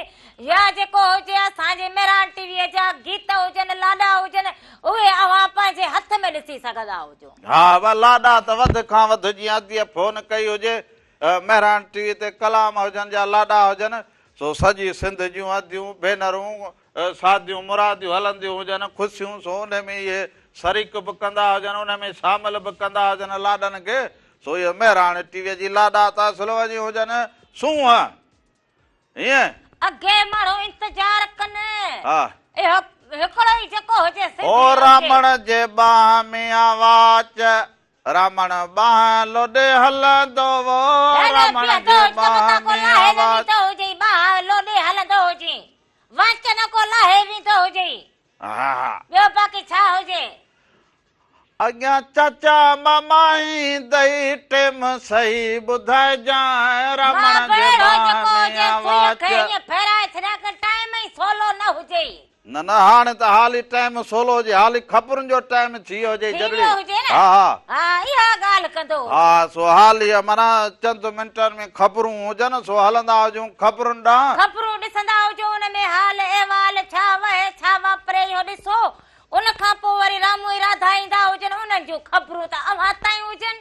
يا جيڪو هجي اسان جي مهراڻ ٽي وي جا گيت هجن لاڏا هجن اهي اوهان پنهنجي هٿ ۾ ڏسي سگهندا هجو. ها وا لاڏا ته وڌ کان وڌ جيئن اديء فون ڪئي هجي مهراڻ ٽي وي تي ڪلام هجن يا لاڏا هجن سو سڄي سنڌ جون اديون، ڀينرون، ساديون مراديون هلنديون هجن، خوشيون، سو انهي ۾ اهي شريڪ به ڪندا هجن، انهي ۾ شامل به ڪندا هجن لاڏن کي، سو اهي مهراڻ ٽي ويء جي لاڏا ته اصل وڃي هجن سونهن. ائين؟ اڳي ماڻهو انتظار ڪن. ها. اهو هڪڙو ئي جيڪو هجي سنڌي او هجي. رامڻ جي ٻانهن ۾ آ واچ. رامڻ ٻانهن لوڏي هلندو وو، هيڏو رامڻ بيهندو جي هج ته متان ٻانهن ڪو ۾ لاهي نه آواز. ويندو هجئي، ٻانهن لوڏي هلندو هجين، وانچ نه ڪو لاهي ويندو هجئي، ها. ٻيو باقي ڇا هجي. اڳيان چاچا ماما ايندئي، ٽيم صحيح ٻڌائجانء، رامڻ مان به جي اهڙو ٻانهن جيڪو ۾ هجي، سوئيء آواز. کي ائين ڦيرائي ڇڏيان ڪه ٽائيم ئي سولو نه هجئي. نه نه هاڻي ته حالي ٽائيم سولو هجي حالي خبرن جو ٽائيم ٿي ويو هجي ٿي جڏڙي ويو هجي نه ها ها ها اها ڳالهه ڪندو هجي. ها سو حالي معنيٰ چند منٽن ۾ خبرون هجن سو هلندا هجون خبرن ڏانهن. خبرون ڏسندا هجو ان ۾ حال احوال ڇا وهي ڇا واپري اهو ڏسو ان کان پوء وري رامو ۽ راڌا ايندا هجن انهن جون خبرون ته اوهان تائين هجن.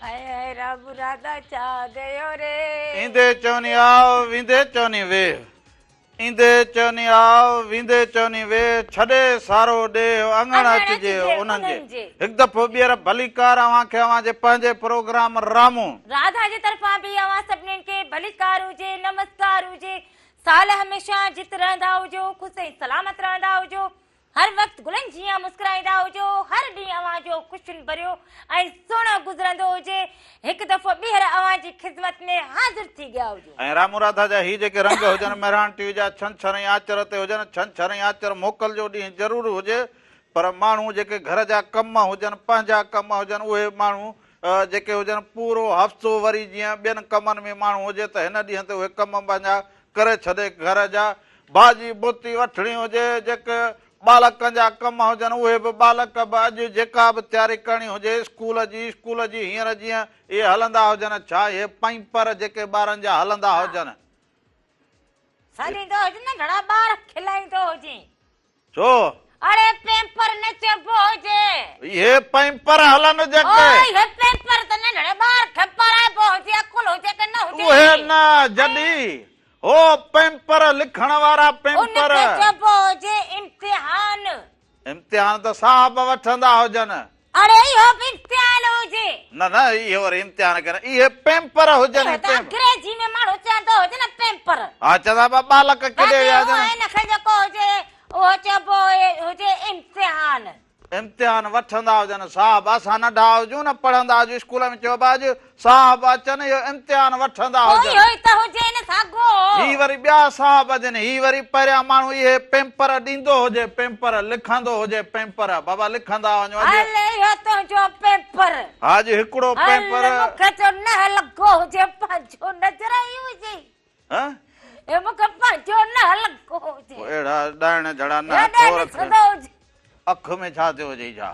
هائي هائي رام راڌا ڇا گيو ري. ايندي چوني آء ويندي چوني ويهه ايندي چوني آء ويندي چوني ويهه ڇڏي سارو ڏيهه اڱڻ اچجي انهن جي هڪ دفعو ٻيهر ڀليڪار اوهان کي اوهان جي پنهنجي پروگرام رامون. راڌا جي طرفان به اوهان سڀنين کي ڀليڪار هجي نمسڪار هجي سال هميشه جت رهندا هجو خوش ۽ سلامت رهندا هجو هر وقت گلن جيان مسڪرائيندا هجو، هر ڏينهن اوهان جو خوشين ڀريو ۽ سهڻو گذرندو هجي، هڪ دفعو ٻيهر اوهان جي خدمت ۾ حاضر ٿي ڳيا هجون. ۽ رامو راڌا جا هي جيڪي رنگ هجن مهراڻ ٽي وي جا ڇنڇر ۽ آچر تي هجن، ڇنڇر ۽ آچر موڪل جو ڏينهن ضرور هجي پر ماڻهو جيڪي گهر جا ڪم هجن پنهنجا ڪم هجن اهي ماڻهو جيڪي هجن پورو هفتو وري جيئن ٻين ڪمن ۾ ماڻهو هجي ته هن ڏينهن تي اهي ڪم پنهنجا ڪري ڇڏي گهر جا ڀاڄي ڀتي وٺڻي هجي، جيڪي ٻالڪن جا ڪم هجن اهي به ٻالڪ به اڄ جيڪا به تياري ڪرڻي هجي اسڪول جي اسڪول جي هينئر جيئن اهي هلندا هجن ڇا اهي پئمپر جيڪي ٻارن جا هلندا هجن. سڏيندو هجين ننڍڙا ٻار کلائيندو هجين. ڇو؟ اڙي پيمپر نه چئبو هجي. اهي پيمپر هلن جيڪي. او اهي پيمپر ته ننڍڙي ٻار کي پارائبو هجي عقل هجي ڪي نه هجي. اهي نه جڏي هو پيمپر لکڻ وارا پيمپر. ان کي چئبو هجي امتحان. امتحان ته صاحب وٺندا هجن. اڙي اهو به امتحان هجي. نه نه اهو وري امتحان ڪين اهي پيمپر هجن. اهو ته انگريزي ۾ ماڻهو چوندو هجي نه پيمپر. ها چوندا هئا ٻالڪ ڪيڏي ويا هجن. باقي هن کي جيڪو هجي اهو چئبو هجي امتحان. امتحان وٺندا هجن صاحب اسان ننڍا هجون نه پڙهندا هجون اسڪول ۾ چئبو آهي اڄ صاحب اچن اهو امتحان وٺندا هجن. اهو ئي ته هجي نه ساڳو. هي وري ٻيا صاحب هجن هي وري پهريان ماڻهو اهي پيمپر ڏيندو هجي پيمپر لکندو هجي پيمپر بابا لکندا وڃو اڄ. هل اهو تنهنجو پيمپر. ها اڄ هڪڙو پيمپر. هل مون کي جو نهه لڳو هجي پنهنجو نظر آئي هجي. ها؟ هي مون کي پنهنجو نه لڳو هجي. پوء اهڙا ڏائڻ جھڙا نه هي ٿور ڏسندو هجي. اک ۾ ڇا ٿيو هجئي ڇا؟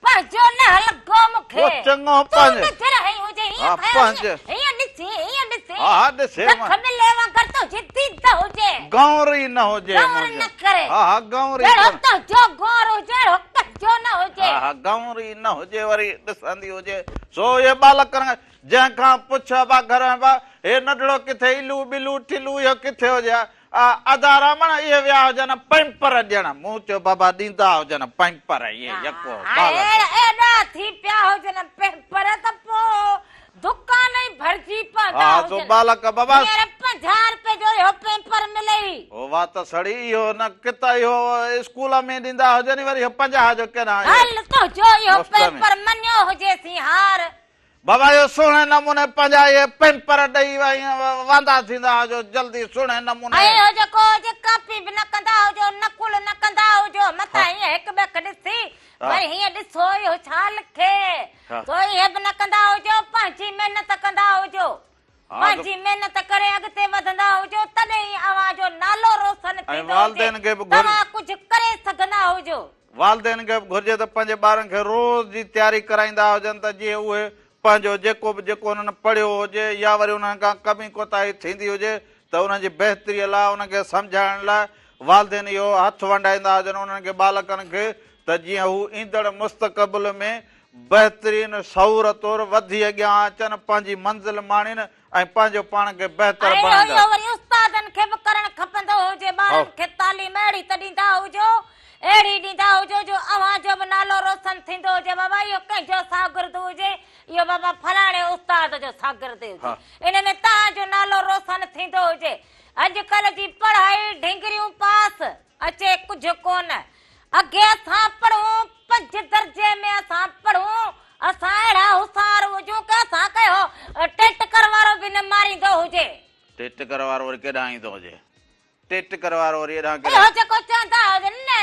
پنهنجو نه لڳو مون کي. پوء چڱو تون پنهنجو. نظر هنئي هجي هيئن ها کيو پنهنجو. هيئن ڏسي هيئن ڏسي. ها ها ڏسي رک ملي وانگر تنهنجي ديد هجي. گئونر ئي نه هجي گئونر منهنجو. نه ڪري. ها ها گئونر ئي جهڙو ڪونه. تنهنجو گئونر هجي اهڙو ڪنهن جو نه هجي. ها ها گئونر ئي نه هجي وري ڏسندي هجي. سو اهي ٻالڪ جنهن کان پڇ ابا گهر ۾ با هي ننڍڙو ڪٿي الو ٻلو ٽلو اهو ڪٿي هجي ها. ادا رامڻ اهي ويا هجن پئمپر ڏيڻ. مون چيو بابا ڏيندا هجن پئمپر اهي يڪو ٻالڪ. ايڏا ٿي پيا هجن پئمپر ته پوء دڪان ئي ڀرجي پوندا ها سو هجن. ٻالڪ بابا. هينئر 50 رپئي جو اهو پئمپر ملئي. هو وات سڙي اهو نه ڪتا اهو اسڪول ۾ ڏيندا هجن وري اهو 50 جو ڪيڏانهن هل تنهنجو اهو پئمپر مڃيو هجيسين هار. بابا اهو سهڻي نموني پنهنجا اهي پيمپر ڏئي واندا ٿيندا هجو جلدي سهڻي نموني. ۽ اهو جيڪو هجي ڪاپي به نه ڪندا هجو نقل نه ڪندا هجو متان هيئن هڪ ٻئي کي ڏسي وري هيئن ڏسو اهو ڇا لکي سو اهي به نه ڪندا هجو پنهنجي محنت ڪندا هجو پنهنجي محنت ڪري اڳتي وڌندا هجو تڏهن ئي اوهان جو نالو روشن ٿيندو هجي توهان ڪجهه ڪري سگهندا هجو. والدين کي به گهرجي ته پنهنجي ٻارن کي روز جي تياري ڪرائيندا هجن ته جيئن اهي پنهنجو جيڪو به جيڪو انهن پڙهيو هجي يا وري انهن کان ڪمي ڪوتاهي ٿيندي هجي ته انهن جي بهتري لاء انهن کي سمجهائڻ لاء والدين اهو هٿ ونڊائيندا هجن انهن کي ٻالڪن کي ته جيئن هو ايندڙ مستقبل ۾ بهترين شعور طور وڌي اڳيان اچن پنهنجي منزل ماڻين ۽ پنهنجو پاڻ کي بهتر ۽ بڻائيندا. اهو وري استادن کي به ڪرڻ کپندو هجي ٻارن کي تعليم اهڙي ته ڏيندا هجو اهڙي ڏيندا هجو جو اوهان جو به نالو روشن ٿيندو هجي بابا اهو ڪنهن جو شاگرد هجي اهو بابا فلاڻي استاد جو شاگرد هجي ان ۾ توهان جو نالو روشن ٿيندو هجي اڄڪلهه جي پڙهائي ڍنگريون پاس اچي ڪجهه ڪونه. اڳي اسان پڙهون، پنج درجي ۾ اسان پڙهون، اسان اهڙا هوشيار هجون ڪه اسان کي اهو ٽيٽڪر وارو به نه ماريندو هجي. ٽيٽڪر وارو وري ڪيڏانهن ايندو هجي؟ ٽيٽڪر وارو وري ايڏانهن ڪيڏانهن؟ اهو جيڪو چوندا هجن نه،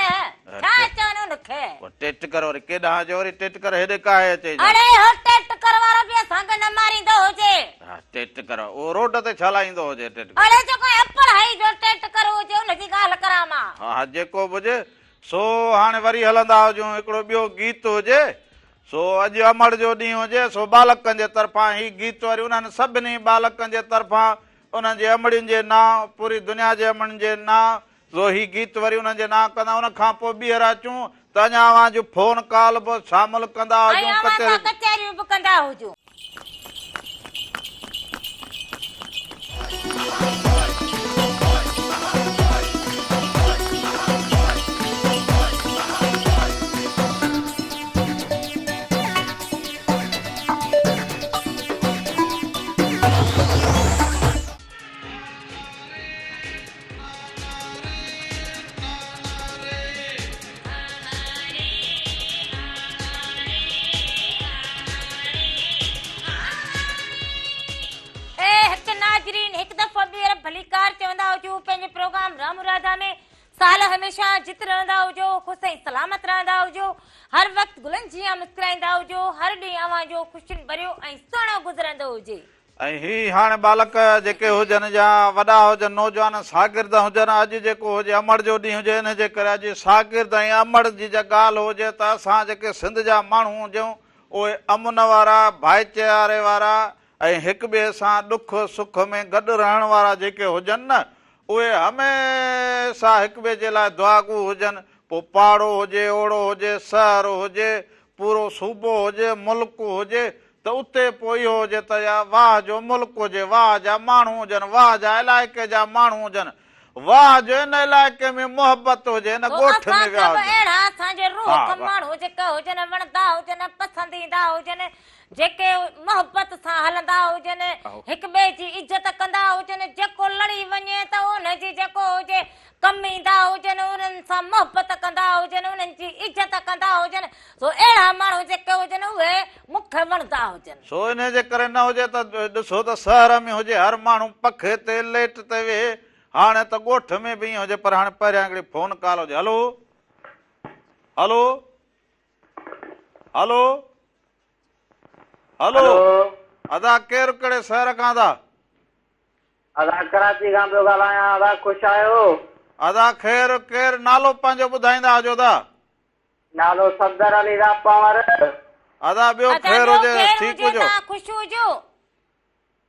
ڇا چون ان کي؟ پوء ٽيٽڪر وري ڪيڏانهن اچي؟ وري ٽيٽڪر هيڏي ڪاهي اچي ڇا؟ اڙي اهو ٽيٽڪر وارو به اسان کي نه ماريندو هجي. ها ٽيٽڪر اهو روڊ تي ڇا لاء ايندو هجي ٽيٽڪر؟ اڙي جيڪو اهي پڙهائي جو ٽيٽڪر هجي ان جي ڳالهه ڪران مان. ها ها جيڪو به هجي سو هاڻي وري هلندا هجون هڪڙو ٻيو گيت هجي سو اڄ امڙ جو ڏينهن هجي سو ٻالڪن جي طرفان هي گيت وري انهن سڀني ٻالڪن جي طرفان انهن جي امڙين جي نانء پوري دنيا جي امڙين جي نانء سو هي گيت وري انهن جي نانء ڪندا ان کان پوء ٻيهر اچون ته اڃا اوهان جون فون ڪال به شامل ڪندا ۽ هجون اوهان سان ڪچهريون ڪچهريون به ڪندا هجون. اي حق ناظرين هڪ دفعو ٻيهر ڀليڪار چوندا هجون پنهنجي پروگرام رام راڌا ۾ سال هميشه جت رهندا هجو خوش ۽ سلامت رهندا هجو هر وقت گلن جيان مسڪرائيندا هجو هر ڏينهن اوهان جو خوشين ڀريو ۽ سهڻو گذرندو هجي. ۽ هي هاڻ ٻالڪ جيڪي هجن يا وڏا هجن، نوجوان شاگرد هجن، اڄ جيڪو هجي امڙ جو ڏينهن هجي، ان جي ڪري اڄ شاگرد ۽ امڙ جي جا ڳالهه هجي ته اسان جيڪي سنڌ جا ماڻهو هجون اهي امن وارا، ڀائيچاري وارا ۽ هڪ ٻئي سان ڏک سک ۾ گڏ رهڻ وارا جيڪي هجن نه اهي هميشه هڪ ٻئي جي لاء دعاگو هجن، پوء پاڙو هجي، اوڙو هجي، شهر هجي، پورو صوبو هجي، ملڪ هجي ته اتي پوء اهو هجي ته يا واهه جو ملڪ هجي، واهه جا ماڻهو هجن، واهه جا علائقي جا ماڻهو هجن، واهه جو ان علائقي ۾ محبت هجي، ان سو ڳوٺ ۾ اسان کي ويا به هجن. اهڙا اسان جي روح ها کان واهه. ماڻهو جيڪي هجن، وڻندا هجن، پسند ايندا هجن، جيڪي محبت سان هلندا هجن، هڪ ٻئي جي عزت ڪندا هجن، جيڪو لڙي وڃي ته ان جي جيڪو هجي ڪم ايندا هجن، انهن سان محبت ڪندا هجن، انهن جي عزت ڪندا هجن، سو اهڙا ماڻهو جيڪي هجن اهي مون کي وڻندا هجن. سو انهيء جي ڪري نه هجي ته ڏسو ته شهر ۾ هجي هر ماڻهو پکي تي ليٽ تي ويهي، هاڻي ته ڳوٺ ۾ به ائين هجي پر هاڻي پهريان هڪڙي فون ڪال هجي هلو هلو هلو هلو ادا ڪير ڪهڙي شهر کان ادا. ادا ڪراچي کان پيو ڳالهايان ادا خوش آهيو. ادا خير ڪير نالو پنهنجو ٻڌائيندا هجو ادا. نالو صفدر علي راء پنهور. ادا ٻيو ادا خير ٻيو هجي خير ٺيڪ هجي هجو. توهان خوش هجو.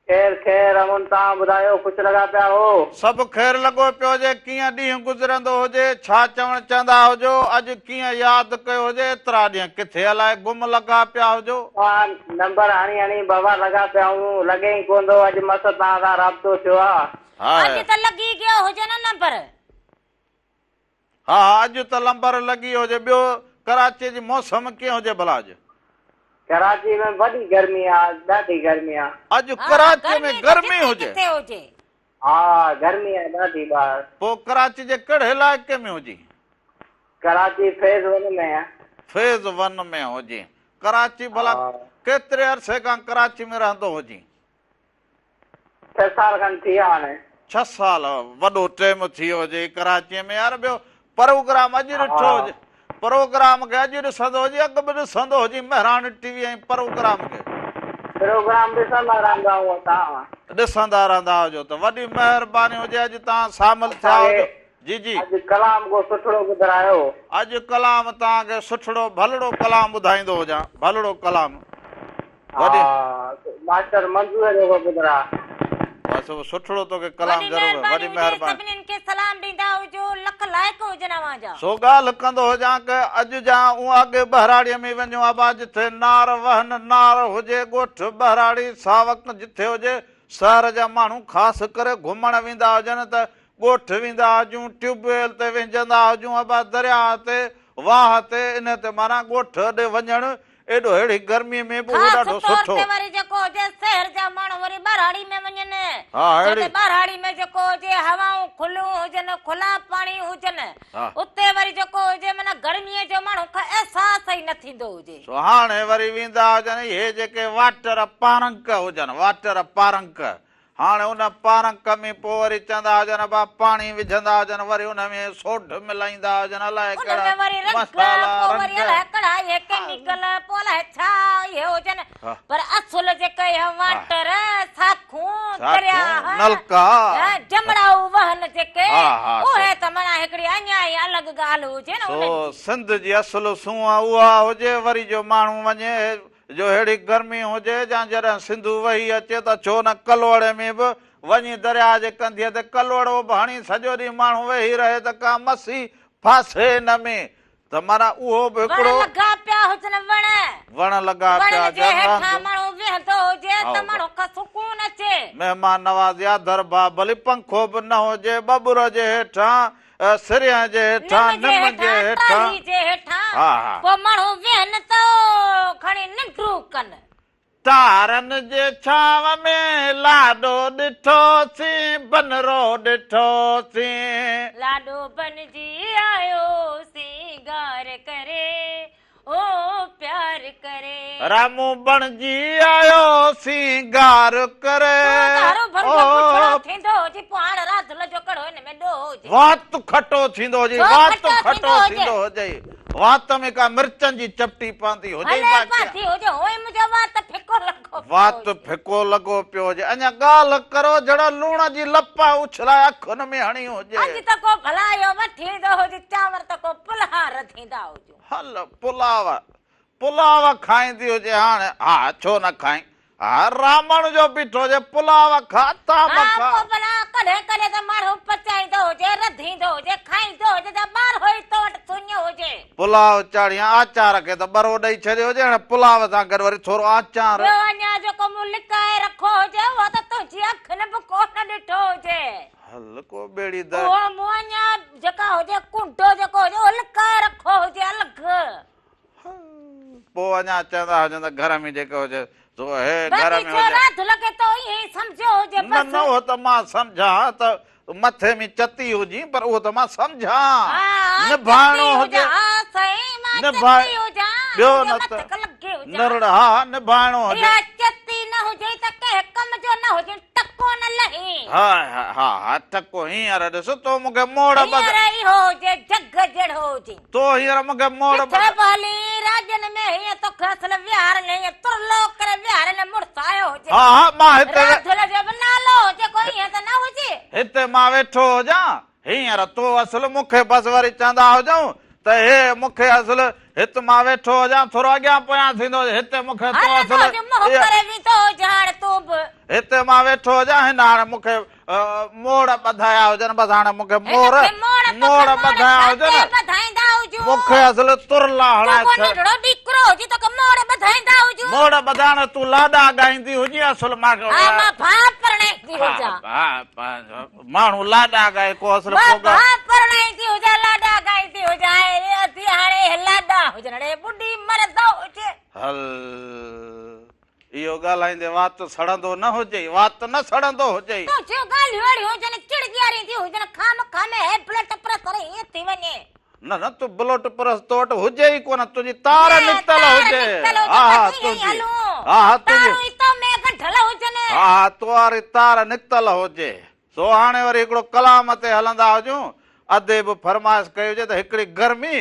خير خير امن توهان ٻڌايو خوش لڳا پيا هو. سڀ خير لڳو پيو هجي ڪيئن ڏينهن گذرندو هجي ڇا چوڻ چهندا هجو اڄ ڪيئن ياد ڪيو هجي ايترا ڏينهن ڪٿي الائي گم لڳا پيا هجو. توهان نمبر هڻي هڻي بابا لڳا پيا آهيون لڳي ئي ڪونه ٿو اڄ مس توهان سان رابطو ٿيو آ. اڄ ته لڳي گيو هجي نه نمبر. ها ها اڄ ته لمبر لڳي هجي ٻيو ڪراچي جي موسم ڪيئن هجي ڀلا اڄ. ڪراچي ۾ وڏي گرمي آ ڏاڍي گرمي آ. اڄ ڪراچي ۾ گرمي هجي. ڪٿي هجي. ها گرمي آ ڏاڍي ٻاهر. پوء ڪراچي جي ڪهڙي علائقي ۾ هجي. ڪراچي فيز ون ۾ آ. فيز ون ۾ هجي ڪراچي ڀلا ڪيتري عرصي کان ڪراچي ۾ رهندو هجين. ڇهه سال کن ٿي ويا هاڻي. ڇهه سال وڏو ٽيم ٿي ويو هجي ڪراچيء ۾ يار ٻيو پروگرام اڄ ڏٺو هجي پروگرام کي اڄ ڏسندو هجي اڳ به ڏسندو هجي مهراڻ ٽي وي ۽ پروگرام کي. پروگرام ڏسندا رهندا آهيون اسان. ڏسندا رهندا هجو ته وڏي مهرباني هجي اڄ توهان شامل ٿيا هجو جي جي. اڄ ڪلام ڪو سٺڙو ٻڌرايو. اڄ ڪلام توهان کي سٺڙو ڀلڙو ڪلام ٻڌائيندو هجان ڀلڙو ڪلام. وڏي. ها ماسٽر منظور جو ڪو ٻڌراء. بس سٺڙو توکي ڪلام وڏي ضرور مهرباني وڏي هجي مهرباني. سڀنين کي سلام ڏيندا هجو لک لائق هجن اوهان جا. سو ڳالهه ڪندو هجان ڪه اڄ جا اون اڳي ٻهراڙيء ۾ وڃو ابا جٿي نار وهن نار هجي ڳوٺ ٻهراڙي ساوڪ جٿي هجي شهر جا ماڻهو خاص ڪري گهمڻ ويندا هجن ته ڳوٺ ويندا هجون ٽيوب ويل تي وهنجندا هجون ابا درياهه تي واهه تي انهي تي معنيٰ ڳوٺ ڏي وڃڻ ايڏو ههڙي گرميء ۾ به اهو خاص ڏاڍو طور سٺو. تي وري جيڪو هجي شهر جا ماڻهو وري ٻهراڙي ۾ وڃن ها ڇو اهڙي. ته ٻهراڙي ۾ جيڪو هجي هوائون کليون هجن کلا پاڻي هجن ها. اتي وري جيڪو هجي معنيٰ گرميء جو ماڻهو کي احساس ئي نه ٿيندو هجي. سو هاڻي وري ويندا هجن اهي جيڪي واٽر پارنڪ هجن واٽر پارنڪ هاڻي ان پارنڪ ۾ پوء وري چوندا هجن ابا پاڻي وجهندا هجن وري ان ۾ سوڍ ملائيندا هجن الائي ان ڪهڙا ۾ وري رنگ مصالا پوء وري رنگ الائي ڪهڙا اهي ڪيميڪل پوء الائي ڇا اهي هجن پر اصل جيڪي اهي واٽر ساکون ساکون درياهه نلڪا جمڙائو وهن جيڪي ها ها سو اهي ته معنيٰ هڪڙي اڃا ئي الڳ ڳالهه هجي نه سو انهن جي. سنڌ جي اصل سونهن اها هجي وري جو ماڻهو وڃي جو ههڙي گرمي هجي يا جڏهن سنڌو وهي اچي ته ڇو نه ڪلوڙي ۾ به وڃي درياهه جي ڪنڌيء تي ڪلوڙو به هڻي سڄو ڏينهن ماڻهو ويهي رهي ته ڪا مسي ڦاسي ان ۾ ته معنيٰ اهو به وڻ هڪڙو. لڳا پيا هجن وڻ. وڻ لڳا پيا وڻن جي هجن هيٺان رهندو. ماڻهو ويهندو هجي ته هائو ماڻهو کي سڪون اچي. مهمان نوازي آڌر ڀاء ڀلي پنکو به نه هجي ٻٻر جي هيٺان سرينهن جي هيٺان، نم جي نم جي هيٺان، هيٺان. ٽالهي جي هيٺان، ها ها. پوء ماڻهو ويهن ته کڻي ننڊون ڪن. تارن جي ڇانو ۾ لاڏو ڏٺوسين، بنرو ڏٺوسين. لاڏو بنجي آيو سينگار ڪري، او پيار ڪري. رامون بڻجي آيو سينگار ڪري. تون ته هروڀرو جو بڇڙو ٿيندو هجي پوء هاڻ راڌل جو ڪهڙو هن ۾ ڏوهه هجي. وات کٽو ٿيندو هجي ڇو وات کٽو کٽو ٿيندو هجي. ٿيندو هجي وات ۾ ڪا مرچن جي چپٽي پوندي هجي ڀلي باقي. پاتي هجي هونئن منهنجو وات ڦڪو لڳو پيو وات هجي. ڦڪو لڳو پيو هجي اڃا ڳالهه ڪرو جهڙو لوڻ جي لپ اڇلائي اکين ۾ هڻي هجي. اڄ ته ڪو ڀلايو وٺيندو هجي چانور ته ڪو پلها رڌيندا هجون. هل پلاء پلاء کائيندي هجي هاڻ ها ڇو نه کائين ها رامڻ جو بيٺو هجي پلاء کا طعام ها کا. پوء ڀلا ڪڏهن ڪڏهن ته ماڻهو پچائيندو هجي رڌيندو هجي کائيندو هجي ته ٻارهو ئي تو وٽ سڃ هجي. پلاء چاڙهيان آچار کي ته ٻرو ڏئي ڇڏيو هجي هاڻي پلاء سان گڏ وري ٿورو آچار. ٻيو اڃا جيڪو مون لڪائي رکو هجي اهو ته تنهنجي اکين به ڪونه ڏٺو هجي. هل ڪو ٻيڙي در. اهو مون اڃا جيڪا هجي ڪونڊو جيڪو هجي اهو لڪائي رکو هجي الڳ. پوء اڃا چوندا هجن ته گهر ۾ جيڪو هجي سو هي گهر باقي ۾ ڇو هجي. راڌ لڳي تو ائين ئي سمجهيو هجي نه بس. نه اهو ته مان سمجهان ته مٿي ۾ چتي هجين پر اهو ته مان سمجهان ها ها نڀائڻو چتي هجي هجان ها سائين مان نڀائي چتي هجان ٻيو منهنجي نه ته مٿي کي لڳي هجان. نرڙ ها ها نڀائڻو هجي. اها چتي نه هجي ته ڪنهن ڪم جو نه هجين ٽڪو نه لهين. ها ها ها ها ٽڪو هينئر ڏس تو مون کي موڙ ٻڌ. هينئر اهو هجي جڳ جهڙو هجين. تو هينئر مون کي موڙ ٻڌ. ڪٿي به هلين راڄن ۾ هينئر توکي اصل ويهارين هينئر ترلو ڪري ويهارين مڙس آيو هجي. ها ها مان هتي. راڌل جو به نالو هجي. ڪو ائين ته نه هجي. هتي مان ويٺو هجان، هينئر تو اصل مون کي بس وري چوندا هجون ته هي مون کي اصل هت مان ويٺو هجان ٿورو اڳيان پويان ٿيندو هجي هتي مون کي تو هلندو اصل هجي منهن ڪري ويندو هجي هاڻ تون به. هتي مان ويٺو هجان هن هاڻي مون کي موڙ ٻڌايا هجن بس هاڻي مون کي موڙ هن کي موڙ توکي موڙ موڙ ٻڌايا ڇا هجن تي ٻڌائيندا هجون. مون کي اصل ترلا تون هڻائي ڪو ڇڏ. ننڍڙو ڏيڪرو هجين توکي موڙ ٻڌائيندا هجون. موڙ ٻڌائڻ تون لاڏا ڳائيندي هجين اصل مان ها مان ڀاء پرڻائيندي هجان. ها ماڻهو لاڏا ڳائي ڪو اصل مان ڪو ڳائي. ڀاء پرڻائيندي هجان لاڏا ڳائيندي هجان ۽ ري اٿي هاڻي اهي لاڏا هجن ڙي ٻڍي مرد هجي. هل اهو ڳالهائيندي وات سڙندو نه هجئي وات نه سڙندو هجئي. تنهنجون ڳالهيون اهڙيون هجن چڙ ڏيارينديون هجن خامخا ۾ هي بلٽ پرس هيئن ٿي وڃي. نه نه تون بلوٽ پرس تو وٽ هجي ئي ڪونه تنهنجي تار نه نڪتل تار هجي نڪتل هجي ها ها بس ائين ئي تنهنجي هلون ها ها تنهنجي تارون ئي تو ۾ ڳنڍل هجن. ها ها تو واري تار نڪتل هجي. سو هاڻي وري هڪڙو ڪلام تي هلندا هجون ادي به فرمائش ڪئي هجي ته هڪڙي گرمي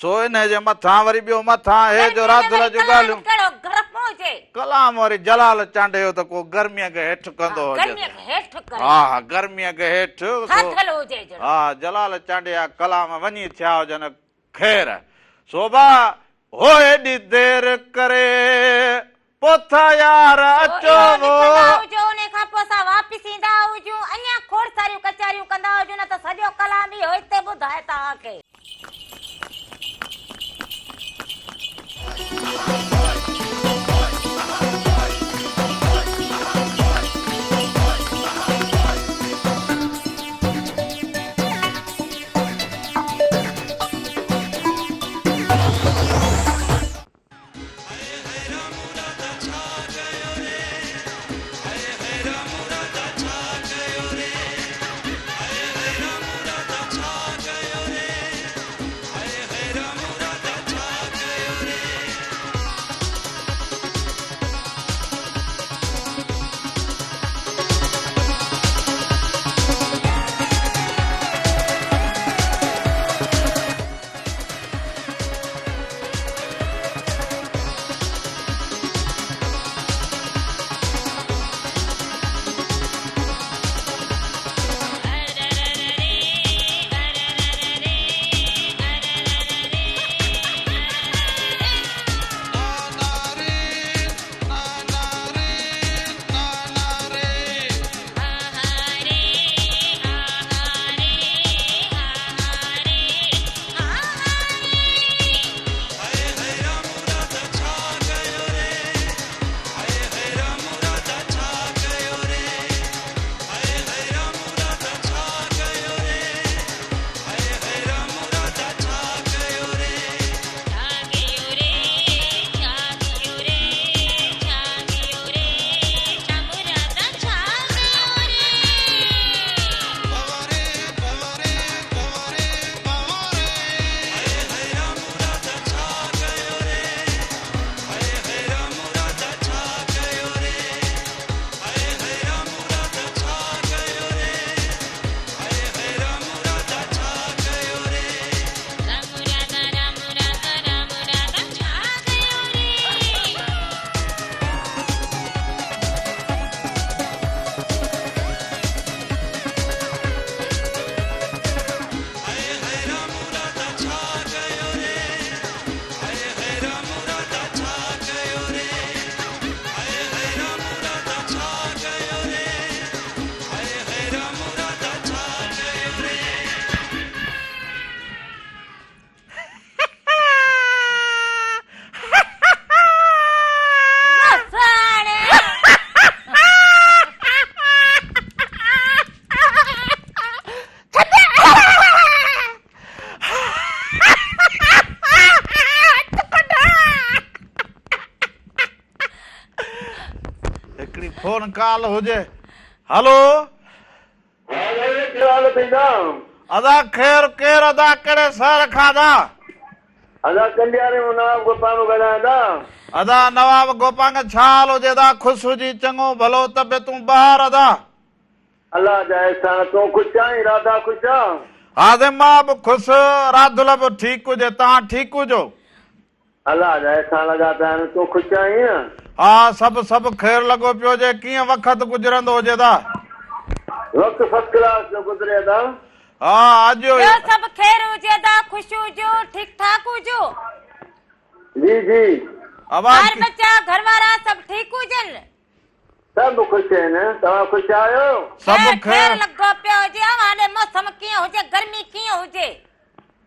سو انهي جي مٿان وري ٻيو مٿان هي جو گرميء ۾ راڌل وري جون ڪلام ڳالهيون. ڪهڙو گرم هجي. ڪلام وري جلال چانڊيو ته ڪو گرميء کي هيٺ ڪندو ها هجي گرميء ته. کي هيٺ ڪري. ها ها گرميء کي هيٺ سو. ٿاڌل هجي جهڙو. ها جلال چانڊيا ڪلام وڃي ٿيا هجن خير سو با هو ايڏي دير ڪري پوٿا يار سو اچو اهو وو. لکندا هجو انهي کان پوء اسان واپس ايندا هجون اڃان کوڙ ساريون ڪچهريون ڪندا هجون نه ته سڄو ڪلام اهو هتي ٻڌائي توهان کي. هڪڙي فون ڪال هجي هلو. ادا خير ڪير ادا ڪهڙي شهر کان ادا. ادا ڪنڊياري مان نواب گوپانگ ڳالهايان ٿا. ادا نواب گوپانگ ڇا حال هجي ادا خوش هجي چڱو ڀلو طبيعتون بهار ادا. الله جا احسان تون خوش آهين راڌا خوش آ. ها سائين مان به خوش راڌل به ٺيڪ هجي توهان ٺيڪ هجو. الله جا احسان لڳا پيا آهن تون خوش آهين. ها سڀ سڀ خير لڳو پيو هجي ڪيئن وقت گذرندو هجي ادا. وقت فرسٽ ڪلاس پيو گذري ادا. ها اڄ ٻيو سڀ خير هجي ادا خوش هجو ٺيڪ ٺاڪ هجو. جي جي. ٻار ٻچا گهر وارا سڀ ٺيڪ هجن. سڀ خوش آهن توهان خوش آهيو. سڀ خير خير. خير لڳو پيو هجي اوهان ڏي موسم ڪيئن هجي گرمي ڪيئن هجي.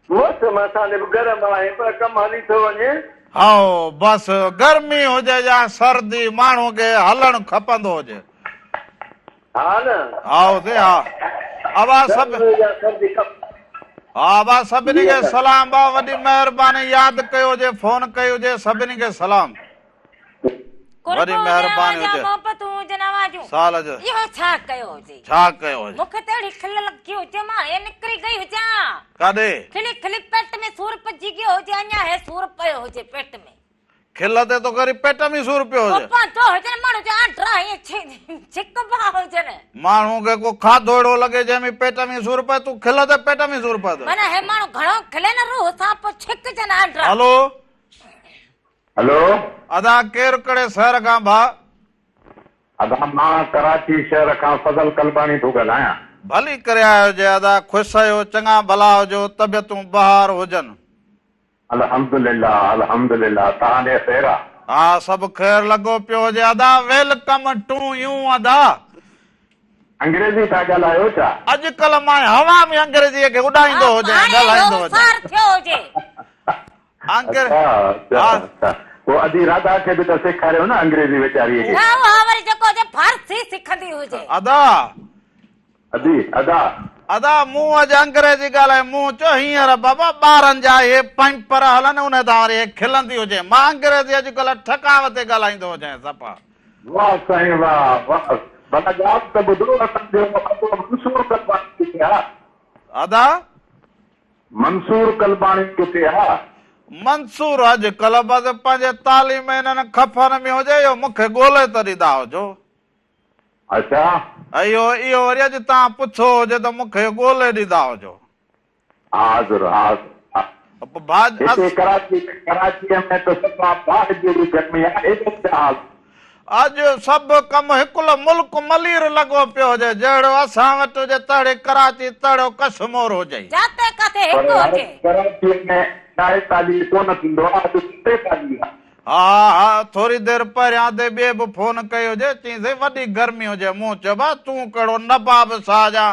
موسم اسان ڏي به گرم آهي پر ڪم هلي ٿو وڃي. هائو بس گرمي هجي يا سردي ماڻهو کي هلڻ کپندو هجي. ها نه. هائو سي ها ابا سڀ. گرمي يا سردي ڪم. ها ابا سڀني جي کي ادا. سلام ڀاء وڏي مهرباني ياد ڪيو هجي فون ڪئي هجي سڀني کي سلام. قرب وڏي هجن مهرباني اوهان جا هجي. محبتون هجن اوهان جون. سال جو. اهو ڇا ڪيو هجي. ڇا ڪيو هجي. مون کي ته اهڙي کل لڳي هجي مان هي نڪري گئي هجان. ڪاڏي. کلي کلي پيٽ ۾ سور پئجي گيو هجي اڃا هي سور پيو هجي پيٽ ۾. کل تي توکي وري پيٽ ۾ سور پيو هجي. پوء پوندو هجن ماڻهو جا آنڊرا ائين ڇڪبا هجن. ماڻهو کي ڪو کاڌو اهڙو لڳي جنهن ۾ پيٽ ۾ سور پئي تون کل تي پيٽ ۾ سور پئي ٿو. معنيٰ هي ماڻهو گهڻو کلي نه روح سان پوء ڇڪجن آنڊرا. هلو. هلو. ادا ڪير ڪهڙي شهر کان ڀاء. ادا مان ڪراچي شهر کان فضل قلباڻي ٿو ڳالهايان. ڀلي ڪري آيو هجي ادا خوش آهيو چڱا ڀلا هجو طبيعتون بهار هجن. الحمدلله الحمدلله توهان ڏي خير آ. ها سڀ خير لڳو پيو هجي ادا welcome to يو ادا. انگريزي ٿا ڳالهايو ڇا؟ اڄ ڪلهه مان هوا ۾ انگريزيء کي اڏائيندو هجان ۽ ڳالهائيندو هجان. هاڻي اهو هوشيار ٿيو هجي. آنڪر اڇا اڇا ها. اڇا پوء ادي راڌا کي به ته سيکاريو نه انگريزي ويچاريء کي. نه اها وري جيڪو هجي فارسي سکندي هجي. ادا. ادي ادا. ادا مون اڄ انگريزي ڳالهائي مون چيو هينئر بابا ٻارن جا اهي پئمپر هلن انهي تان وري هي کلندي هجي مان انگريزي اڄڪلهه ٺڪاء تي ڳالهائيندو هجين صفا. واه سائين واه واه ڀلا ڳالهه ته ٻڌو اسان جو ادو منصور قلباڻي ڪٿي آ. ادا. منصور قلباڻي ڪٿي آ. منصور اڄ ڪلهه بس پنهنجي تعليم انهن خفن ۾ هجي اهو مون کي ڳولي ته ڏيندا هجو. اڇا. اهو اهو وري اڄ توهان پڇو هجي ته مون کي ڳولي ڏيندا هجو. حاضر حاضر. ڀاڄ هتي ڪراچي ڪراچيء ۾ ته صفا باهه جهڙي گرمي آ ايڏو ڇا حال. اڄ سڀ ڪم هڪل ملڪ ملير لڳو پيو هجي، جهڙو اسان وٽ هجي تهڙي ڪراچي تهڙو ڪشمور هجئي. جاتي ڪاٿي پر هڪ يار هجي. ڪراچيء ۾ 46 ڪونه ٿيندو آ، اڄ 47 آ. ها ها ٿوري دير پهريان ادي ٻئي به فون ڪئي هجي، چيائين سائين وڏي گرمي هجي، مون چيو ڀاء تون ڪهڙو نباب شاهه جا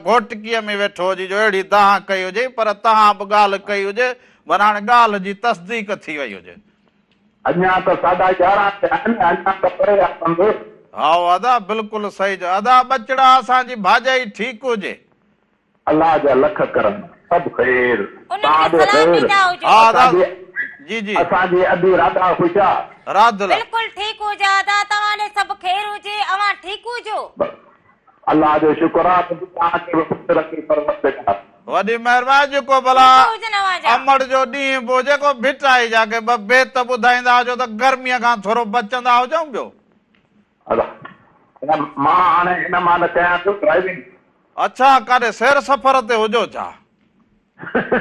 گهوٽڪيء ۾ ويٺو هجين جو اهڙي دانهن ڪئي هجئي، پر توهان به ڳالهه ڪئي هجي، وري هاڻي ڳالهه جي تصديق ٿي وئي هجي. اڃا ته ساڍا يارهن ٿيا آهن، اڃا ته پري آ پنڌ. هائو ادا بلڪل صحيح چيو ادا ٻچڙا اسان جي ڀاڄائي ٺيڪ هجي. الله جا لک ڪرم سڀ خير انهن تان کي ڏي سلام خير ڏيندا هجو. ها ادا اسان جي جي جي. اسان جي ادي راڌا خوش آ. راڌل. بلڪل ٺيڪ هجي ادا توهان ڏي سڀ خير هجي اوهان ٺيڪ هجو. الله جو شڪر آ ته توهان کي به خوش رکي پروردگار. وڏي مهرباني جيڪو ڀلا ڏٺو هجن اوهان جا. امڙ جو ڏينهن به هجي ڪو ڀٽائي جا ڪي ٻه بيت ٻڌائيندا هجو ته گرميء کان ٿورو بچندا هجون ٻيو. ادا مان هاڻي هن مهل ڪيان ٿو ڊرائيونگ. اڇا ڪاڏي سير سفر تي هجو ڇا.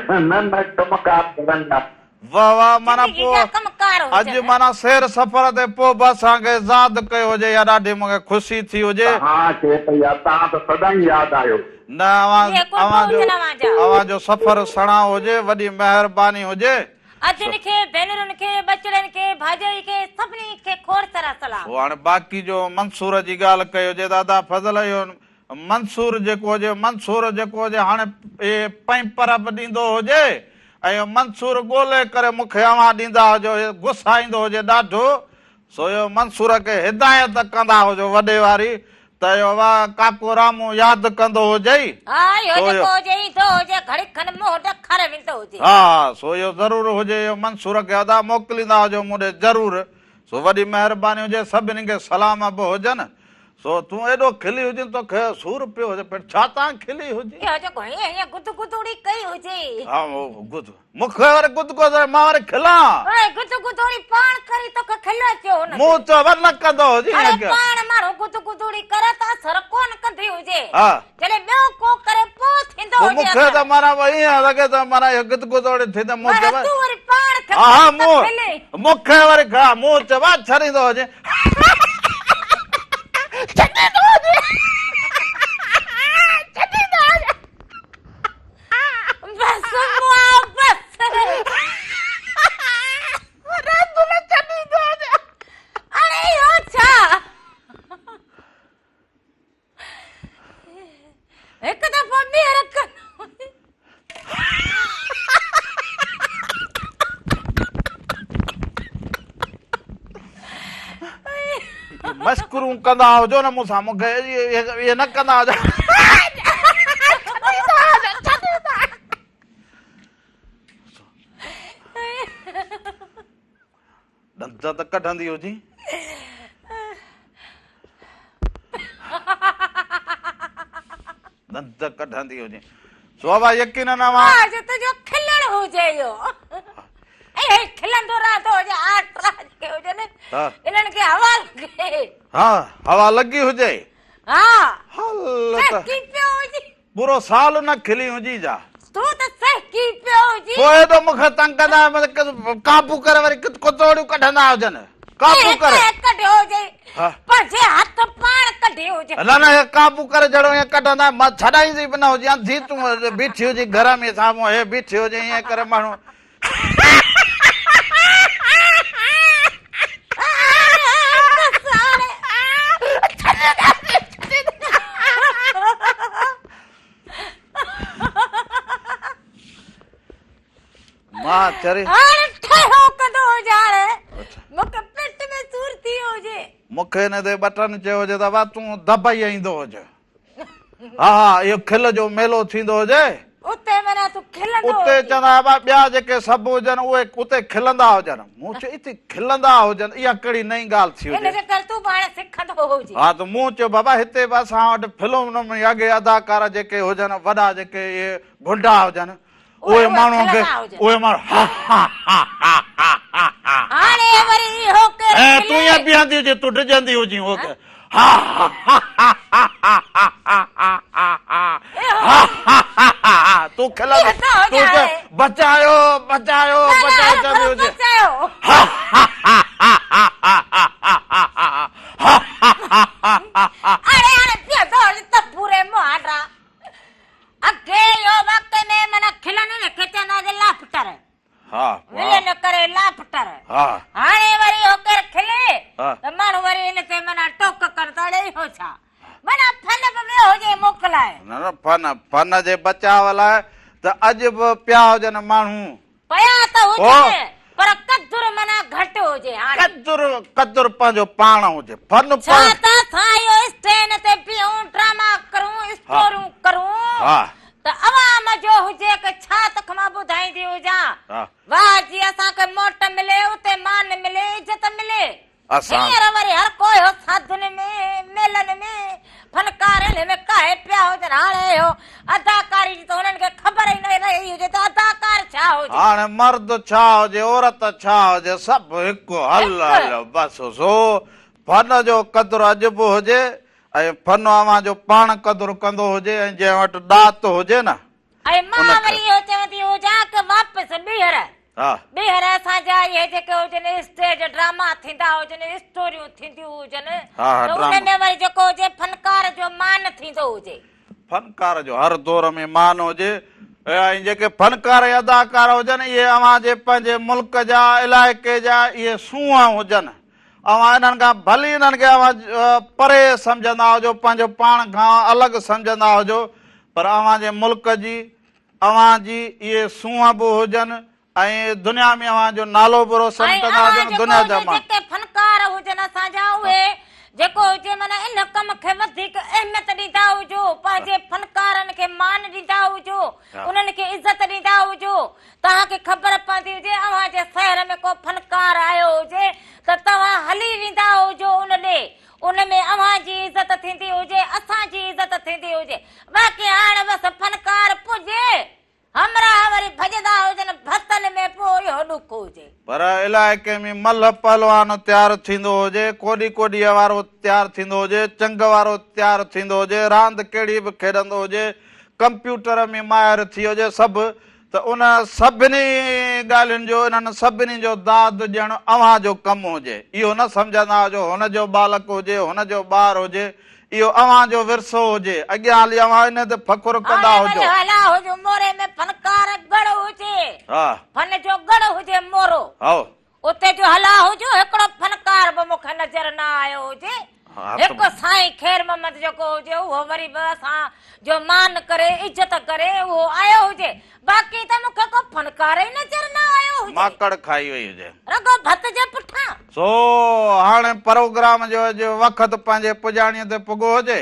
نه نه ڪم ڪار گهرن جا. واه واه معنيٰ زندگي پوء جا ڪم ڪار اڄ هجن. معنيٰ سير سفر تي پوء به اسان کي ياد ڪيو هجي يا ڏاڍي مون کي خوشي ٿي هجي. توهان کي ته يا توهان ته سدائين ياد آهيو. نه اوهان اهي قرب اوهان جو هجن اوهان جا. اوهان جو سفر سڻائو هجي وڏي مهرباني هجي. ادين کي، ڀينرن کي، ٻچڙن کي، ڀاڄائي کي سڀني کي کوڙ سارا سلام. سو هاڻي باقي جو منصور جي ڳالهه ڪئي هجي ته ادا فضل اهو منصور جيڪو هجي منصور جيڪو هجي هاڻي اهي پئمپر به ڏيندو هجي ۽ منصور ڳولي ڪري مون کي اوهان ڏيندا هجو اهي گسائيندو هجي ڏاڍو سو اهو منصور کي هدايت ڪندا هجو وڏي واري ته اهو واهه ڪاڪو رامو ياد ڪندو هجئي ها اهو سو جيڪو اهو هجي ايندو هجي گهڙي کن منهن ڏکاري ويندو هجي. ها ها سو اهو ضرور هجي اهو منصور کي ادا موڪليندا هجو مون ڏي ضرور سو وڏي مهرباني هجي سڀني کي سلام به هجن سو تون ايڏو کلي هجين توکي سور پيو هجي پر ڇا تان کلي هجين. اهو جيڪو هيئن هيئن گد گدوڙي ڪئي هجي. ها گد مون کي وري گد گدوڙي مان وري کلان. اڙي گد گدوڙي پاڻ ڪري توکي کل اچيو هن تي. مون چيو ور نه ڪندو هجين اڙي ائين. پاڻ ماڻهو گد گدوڙي ڪري ته اثر ڪونه ڪندي هجي. ها. جڏهن ٻيو ڪو ڪري پوء ٿيندو پوء هجي مون کي اثر. ته معنيٰ ائين لڳي ته معنيٰ اهو گد گدوڙي ٿي ته مون پر چيو تون وري پاڻ کي ها ها ته مون کلين. مون کي وري ها مون چيو ڇڏيندو هجين. ڇڏيندو هجين. مشڪرون ڪندا هجو نه مون سان مون کي اهي نه ڪندا هجو. ڏند ته ڪڍندي هجين. ڏند ڪڍندي هجين. سو ابا يقينن اوهان. آء جو تنهنجو کلڻ هجي اهو. اهي کلندو رهندو هجي آرٽ جيڪي هجن انهن کي هوا لڳي. ها هوا لڳي هجي. ها. هل ته. سهڪي پيو هجي. پورو سال نه کلي هجي جا. تون ته سهڪي پيو هجين. پوء ايڏو مون کي تنگ ڪندا آهيو قابو ڪري وري ڪتوڙيون ڪڍندا هجن. قابو ڪري. هڪ ڪڍيو هجي. پنهنجي هٿ پاڻ ڪڍيو هجي. نه نه هي قابو ڪري جهڙو ائين ڪڍندا مان ڇڏائيندي به نه هجي انڌي تون بيٺي هجي گهر ۾ سامهون هي بيٺي هجي ائين ڪري ماڻهو. مان چري. هاڻي ٺهيو ڪندو هجي هاڻي مون کي پيٽ ۾ سور ٿي ويو هجي. مون کي هن تي ٻٽن چيو هجي ته ابا تون دبئي ايندو هج. ها ها اهو کل جو ميلو ٿيندو هجي. اتي معنيٰ تون کلندو اتي هجين. چوندا ابا ٻيا جيڪي سڀ هجن اهي اتي کلندا هجن. مون چيو اتي کلندا هجن اها ڪهڙي نئين ڳالهه ٿي هجي. ان جي ڪري تون به هاڻي سکندو هجين. ها ته مون چيو بابا هتي به اسان وٽ فلمن ۾ اڳي اداڪار جيڪي هجن وڏا جيڪي اهي گهنڊا هجن اهي ماڻهو کي اهي ماڻهو ها ها ها ها ها ها ها. هاڻي وري اهو ڪير کلي. تون ائين بيهندي هجين تون ڊڄندي هجين هو ڪي ها ها ها ها ها ها ها ها ها ها ها ها ها ها تون کلندي تون چئه بچايو بچايو بچايو چوندي هجين ها ها ها ها ها ها ها ها ها ها ها ها ها. اڙي هاڻي بيهندو هجين ته پوري مهانڊا. اڳي اهو وقت ۾ معنيٰ کلن نه کي چوندا هئاسين لافٽر. ها ولي نه ڪري لافٽر. ها هاڻي وري اهو ڪير کلي ها ته ماڻهو وري ان تي معنيٰ ٽوڪ ڪن ته اڙي اهو ڇا؟ معنيٰ فن به ويو هجي موڪلائي. نه نه فن فن جي بچاء لاء ته اڄ به پيا هجن ماڻهو. پيا ته هجن پر قدر معنيٰ گهٽ هجي هاڻي. قدر قدر پنهنجو پاڻ هجي فن ڇا ته اسان اهو اسٽين تي بيهون ڊراما ڪرون اسٽوريون ڪرون ته عوام جو هجي ڪه ڇا توکي مان ٻڌائيندي هجان واهه جي اسان کي موٽ ملي اتي مان ملي عزت ملي. هينئر وري هر ڪو اهو ساڌن ۾، ميلن ۾، فنڪارين ۾ ڪاهي پيا هجن. هاڻي اهو اداڪاري جي ته هنن کي خبر ئي نه رهي هجي ته اداڪار ڇا هجي. هاڻي مرد ڇا هجي عورت ڇا هجي سڀ هڪ هل هل بس سو فن جو قدر اڄ به هجي ۽ فن اوهان جو پاڻ قدر ڪندو هجي ۽ جنهن وٽ ڏات هجي نه ۽ مان وري اهو چوندي هجان ته واپس ٻيهر ٻيهر اسان جا اهي جيڪي هجن اسٽيج ڊراما ٿيندا هجن اسٽوريون ٿينديون هجن ته ان ۾ وري جيڪو هجي فنڪار جو مان ٿيندو هجي. فنڪار جو هر دور ۾ مان هجي ۽ جيڪي فنڪار ۽ اداڪار هجن اهي اوهان جي پنهنجي ملڪ جا علائقي جا اهي سونهن هجن اوهان انهن کان ڀلي انهن کي اوهان پري سمجهندا هجو پنهنجو پاڻ کان الڳ سمجهندا هجو پر اوهان جي ملڪ جي اوهان جي اهي سونهن به هجن ۽ دنيا ۾ اوهان جو نالو به روشن ۽ ڪندا اوهان هجن جيڪو دنيا جا هجي ماڻهو. جيڪي فنڪار هجن اسان جا اهي جيڪو هجي معنيٰ ان ڪم کي وڌيڪ اهميت ڏيندا هجو پنهنجي فنڪارن کي مان ڏيندا هجو انهن کي عزت ڏيندا هجو توهان کي خبر پوندي هجي اوهان جي شهر ۾ ڪو فنڪار آيو هجي ته توهان هلي ويندا هجو ان ڏي ان ۾ اوهان جي عزت ٿيندي هجي، اسان جي عزت ٿيندي هجي. باقي هاڻ بس فنڪار پڄي، همراهه وري ڀڄندا هجن ڀتن ۾ پوء اهو ڏک هجي. پر علائقي ۾ ملهه پهلوان تيار ٿيندو هجي، ڪوڏي ڪوڏيء وارو تيار ٿيندو هجي، چنگ وارو تيار ٿيندو هجي، راند ڪهڙي به کيڏندو هجي، ڪمپيوٽر ۾ ماهر ٿي هجي، سڀ ته ان سڀني ڳالهين جو، انهن سڀني جو داد ڏيڻ اوهان جو ڪم هجي. اهو نه سمجهندا هجو هن جو ٻالڪ هجي، هن جو ٻار هجي، اهو اوهان جو ورثو هجي. اڳيان هلي اوهان ان تي فخر ڪندا هاڻي هجو. وري هلا هجو موري ۾ فنڪار ڳڙهه هجي. ها. فن جو ڳڙهه هجي مورو. هائو. اتي جو هلا هجو هڪڙو فنڪار به مون کي نظر نه آيو هجي. هڪ سائين خير محمد جيڪو هجي اهو وري به اسان جو مان ڪري عزت ڪري اهو آيو هجي باقي ته مون کي ڪو فنڪار ئي نظر نه آيو هجي. ماڪڙ کائي وئي هجي. رڳو ڀت جي پٺان. سو هاڻي پروگرام جو اڄ وقت پنهنجي پڄاڻيء تي پڳو هجي.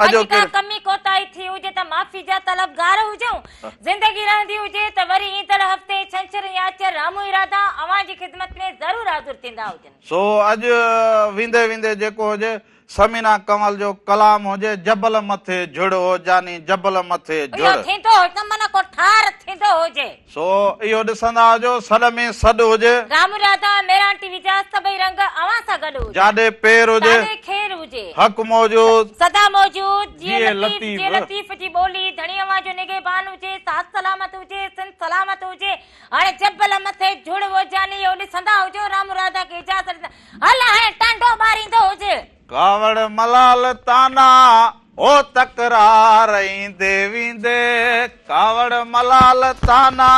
اڄ ڪا ڪمي ڪوتاهي ٿي هجي ته معافي جا طلبگار هجون. زندگي رهندي هجي ته وري ايندڙ هفتي ڇنڇر يا آچر رامو ارادا اوهان جي خدمت ۾ ضرور حاضر ٿيندا هجن. سو اڄ ويندي ويندي جيڪو هجي ثمينه ڪنول جو ڪلام هجي جبل مٿي جهڙ او جاني جبل مٿي جهڙ. اهو ٿيندو هجي ته معنيٰ ڪو ٺار ٿيندو هجي. سو اهو ڏسندا هجو سڏ ۾ سڏ هجي. رام راڌا ميران ٽي وي جا سڀئي رنگ اوهان سان گڏ هجن. جاڏي پير هجي. تاڏي خير هجي. حق موجود. سدا موجود. جيئي لطيف جيئي لطيف جي ٻولي ڌڻي اوهان جو نگهبان هجي ساٿ سلامت هجي سنڌ سلامت هجي هاڻي جبل مٿي جهڙ او جاني اهو ڏسندا هجو رام راڌا کي اجازت ڏيندا هل هاڻي ٽانڊو ٻاريندو هج. ڪاوڙ ملال طعنا او تڪرار ايندي ويندي ڪاوڙ ملال طعنا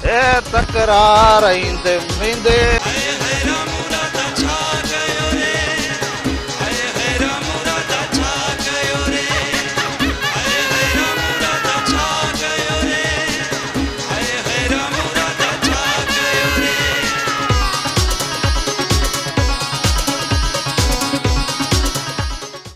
اي تڪرار ايندي ويندي.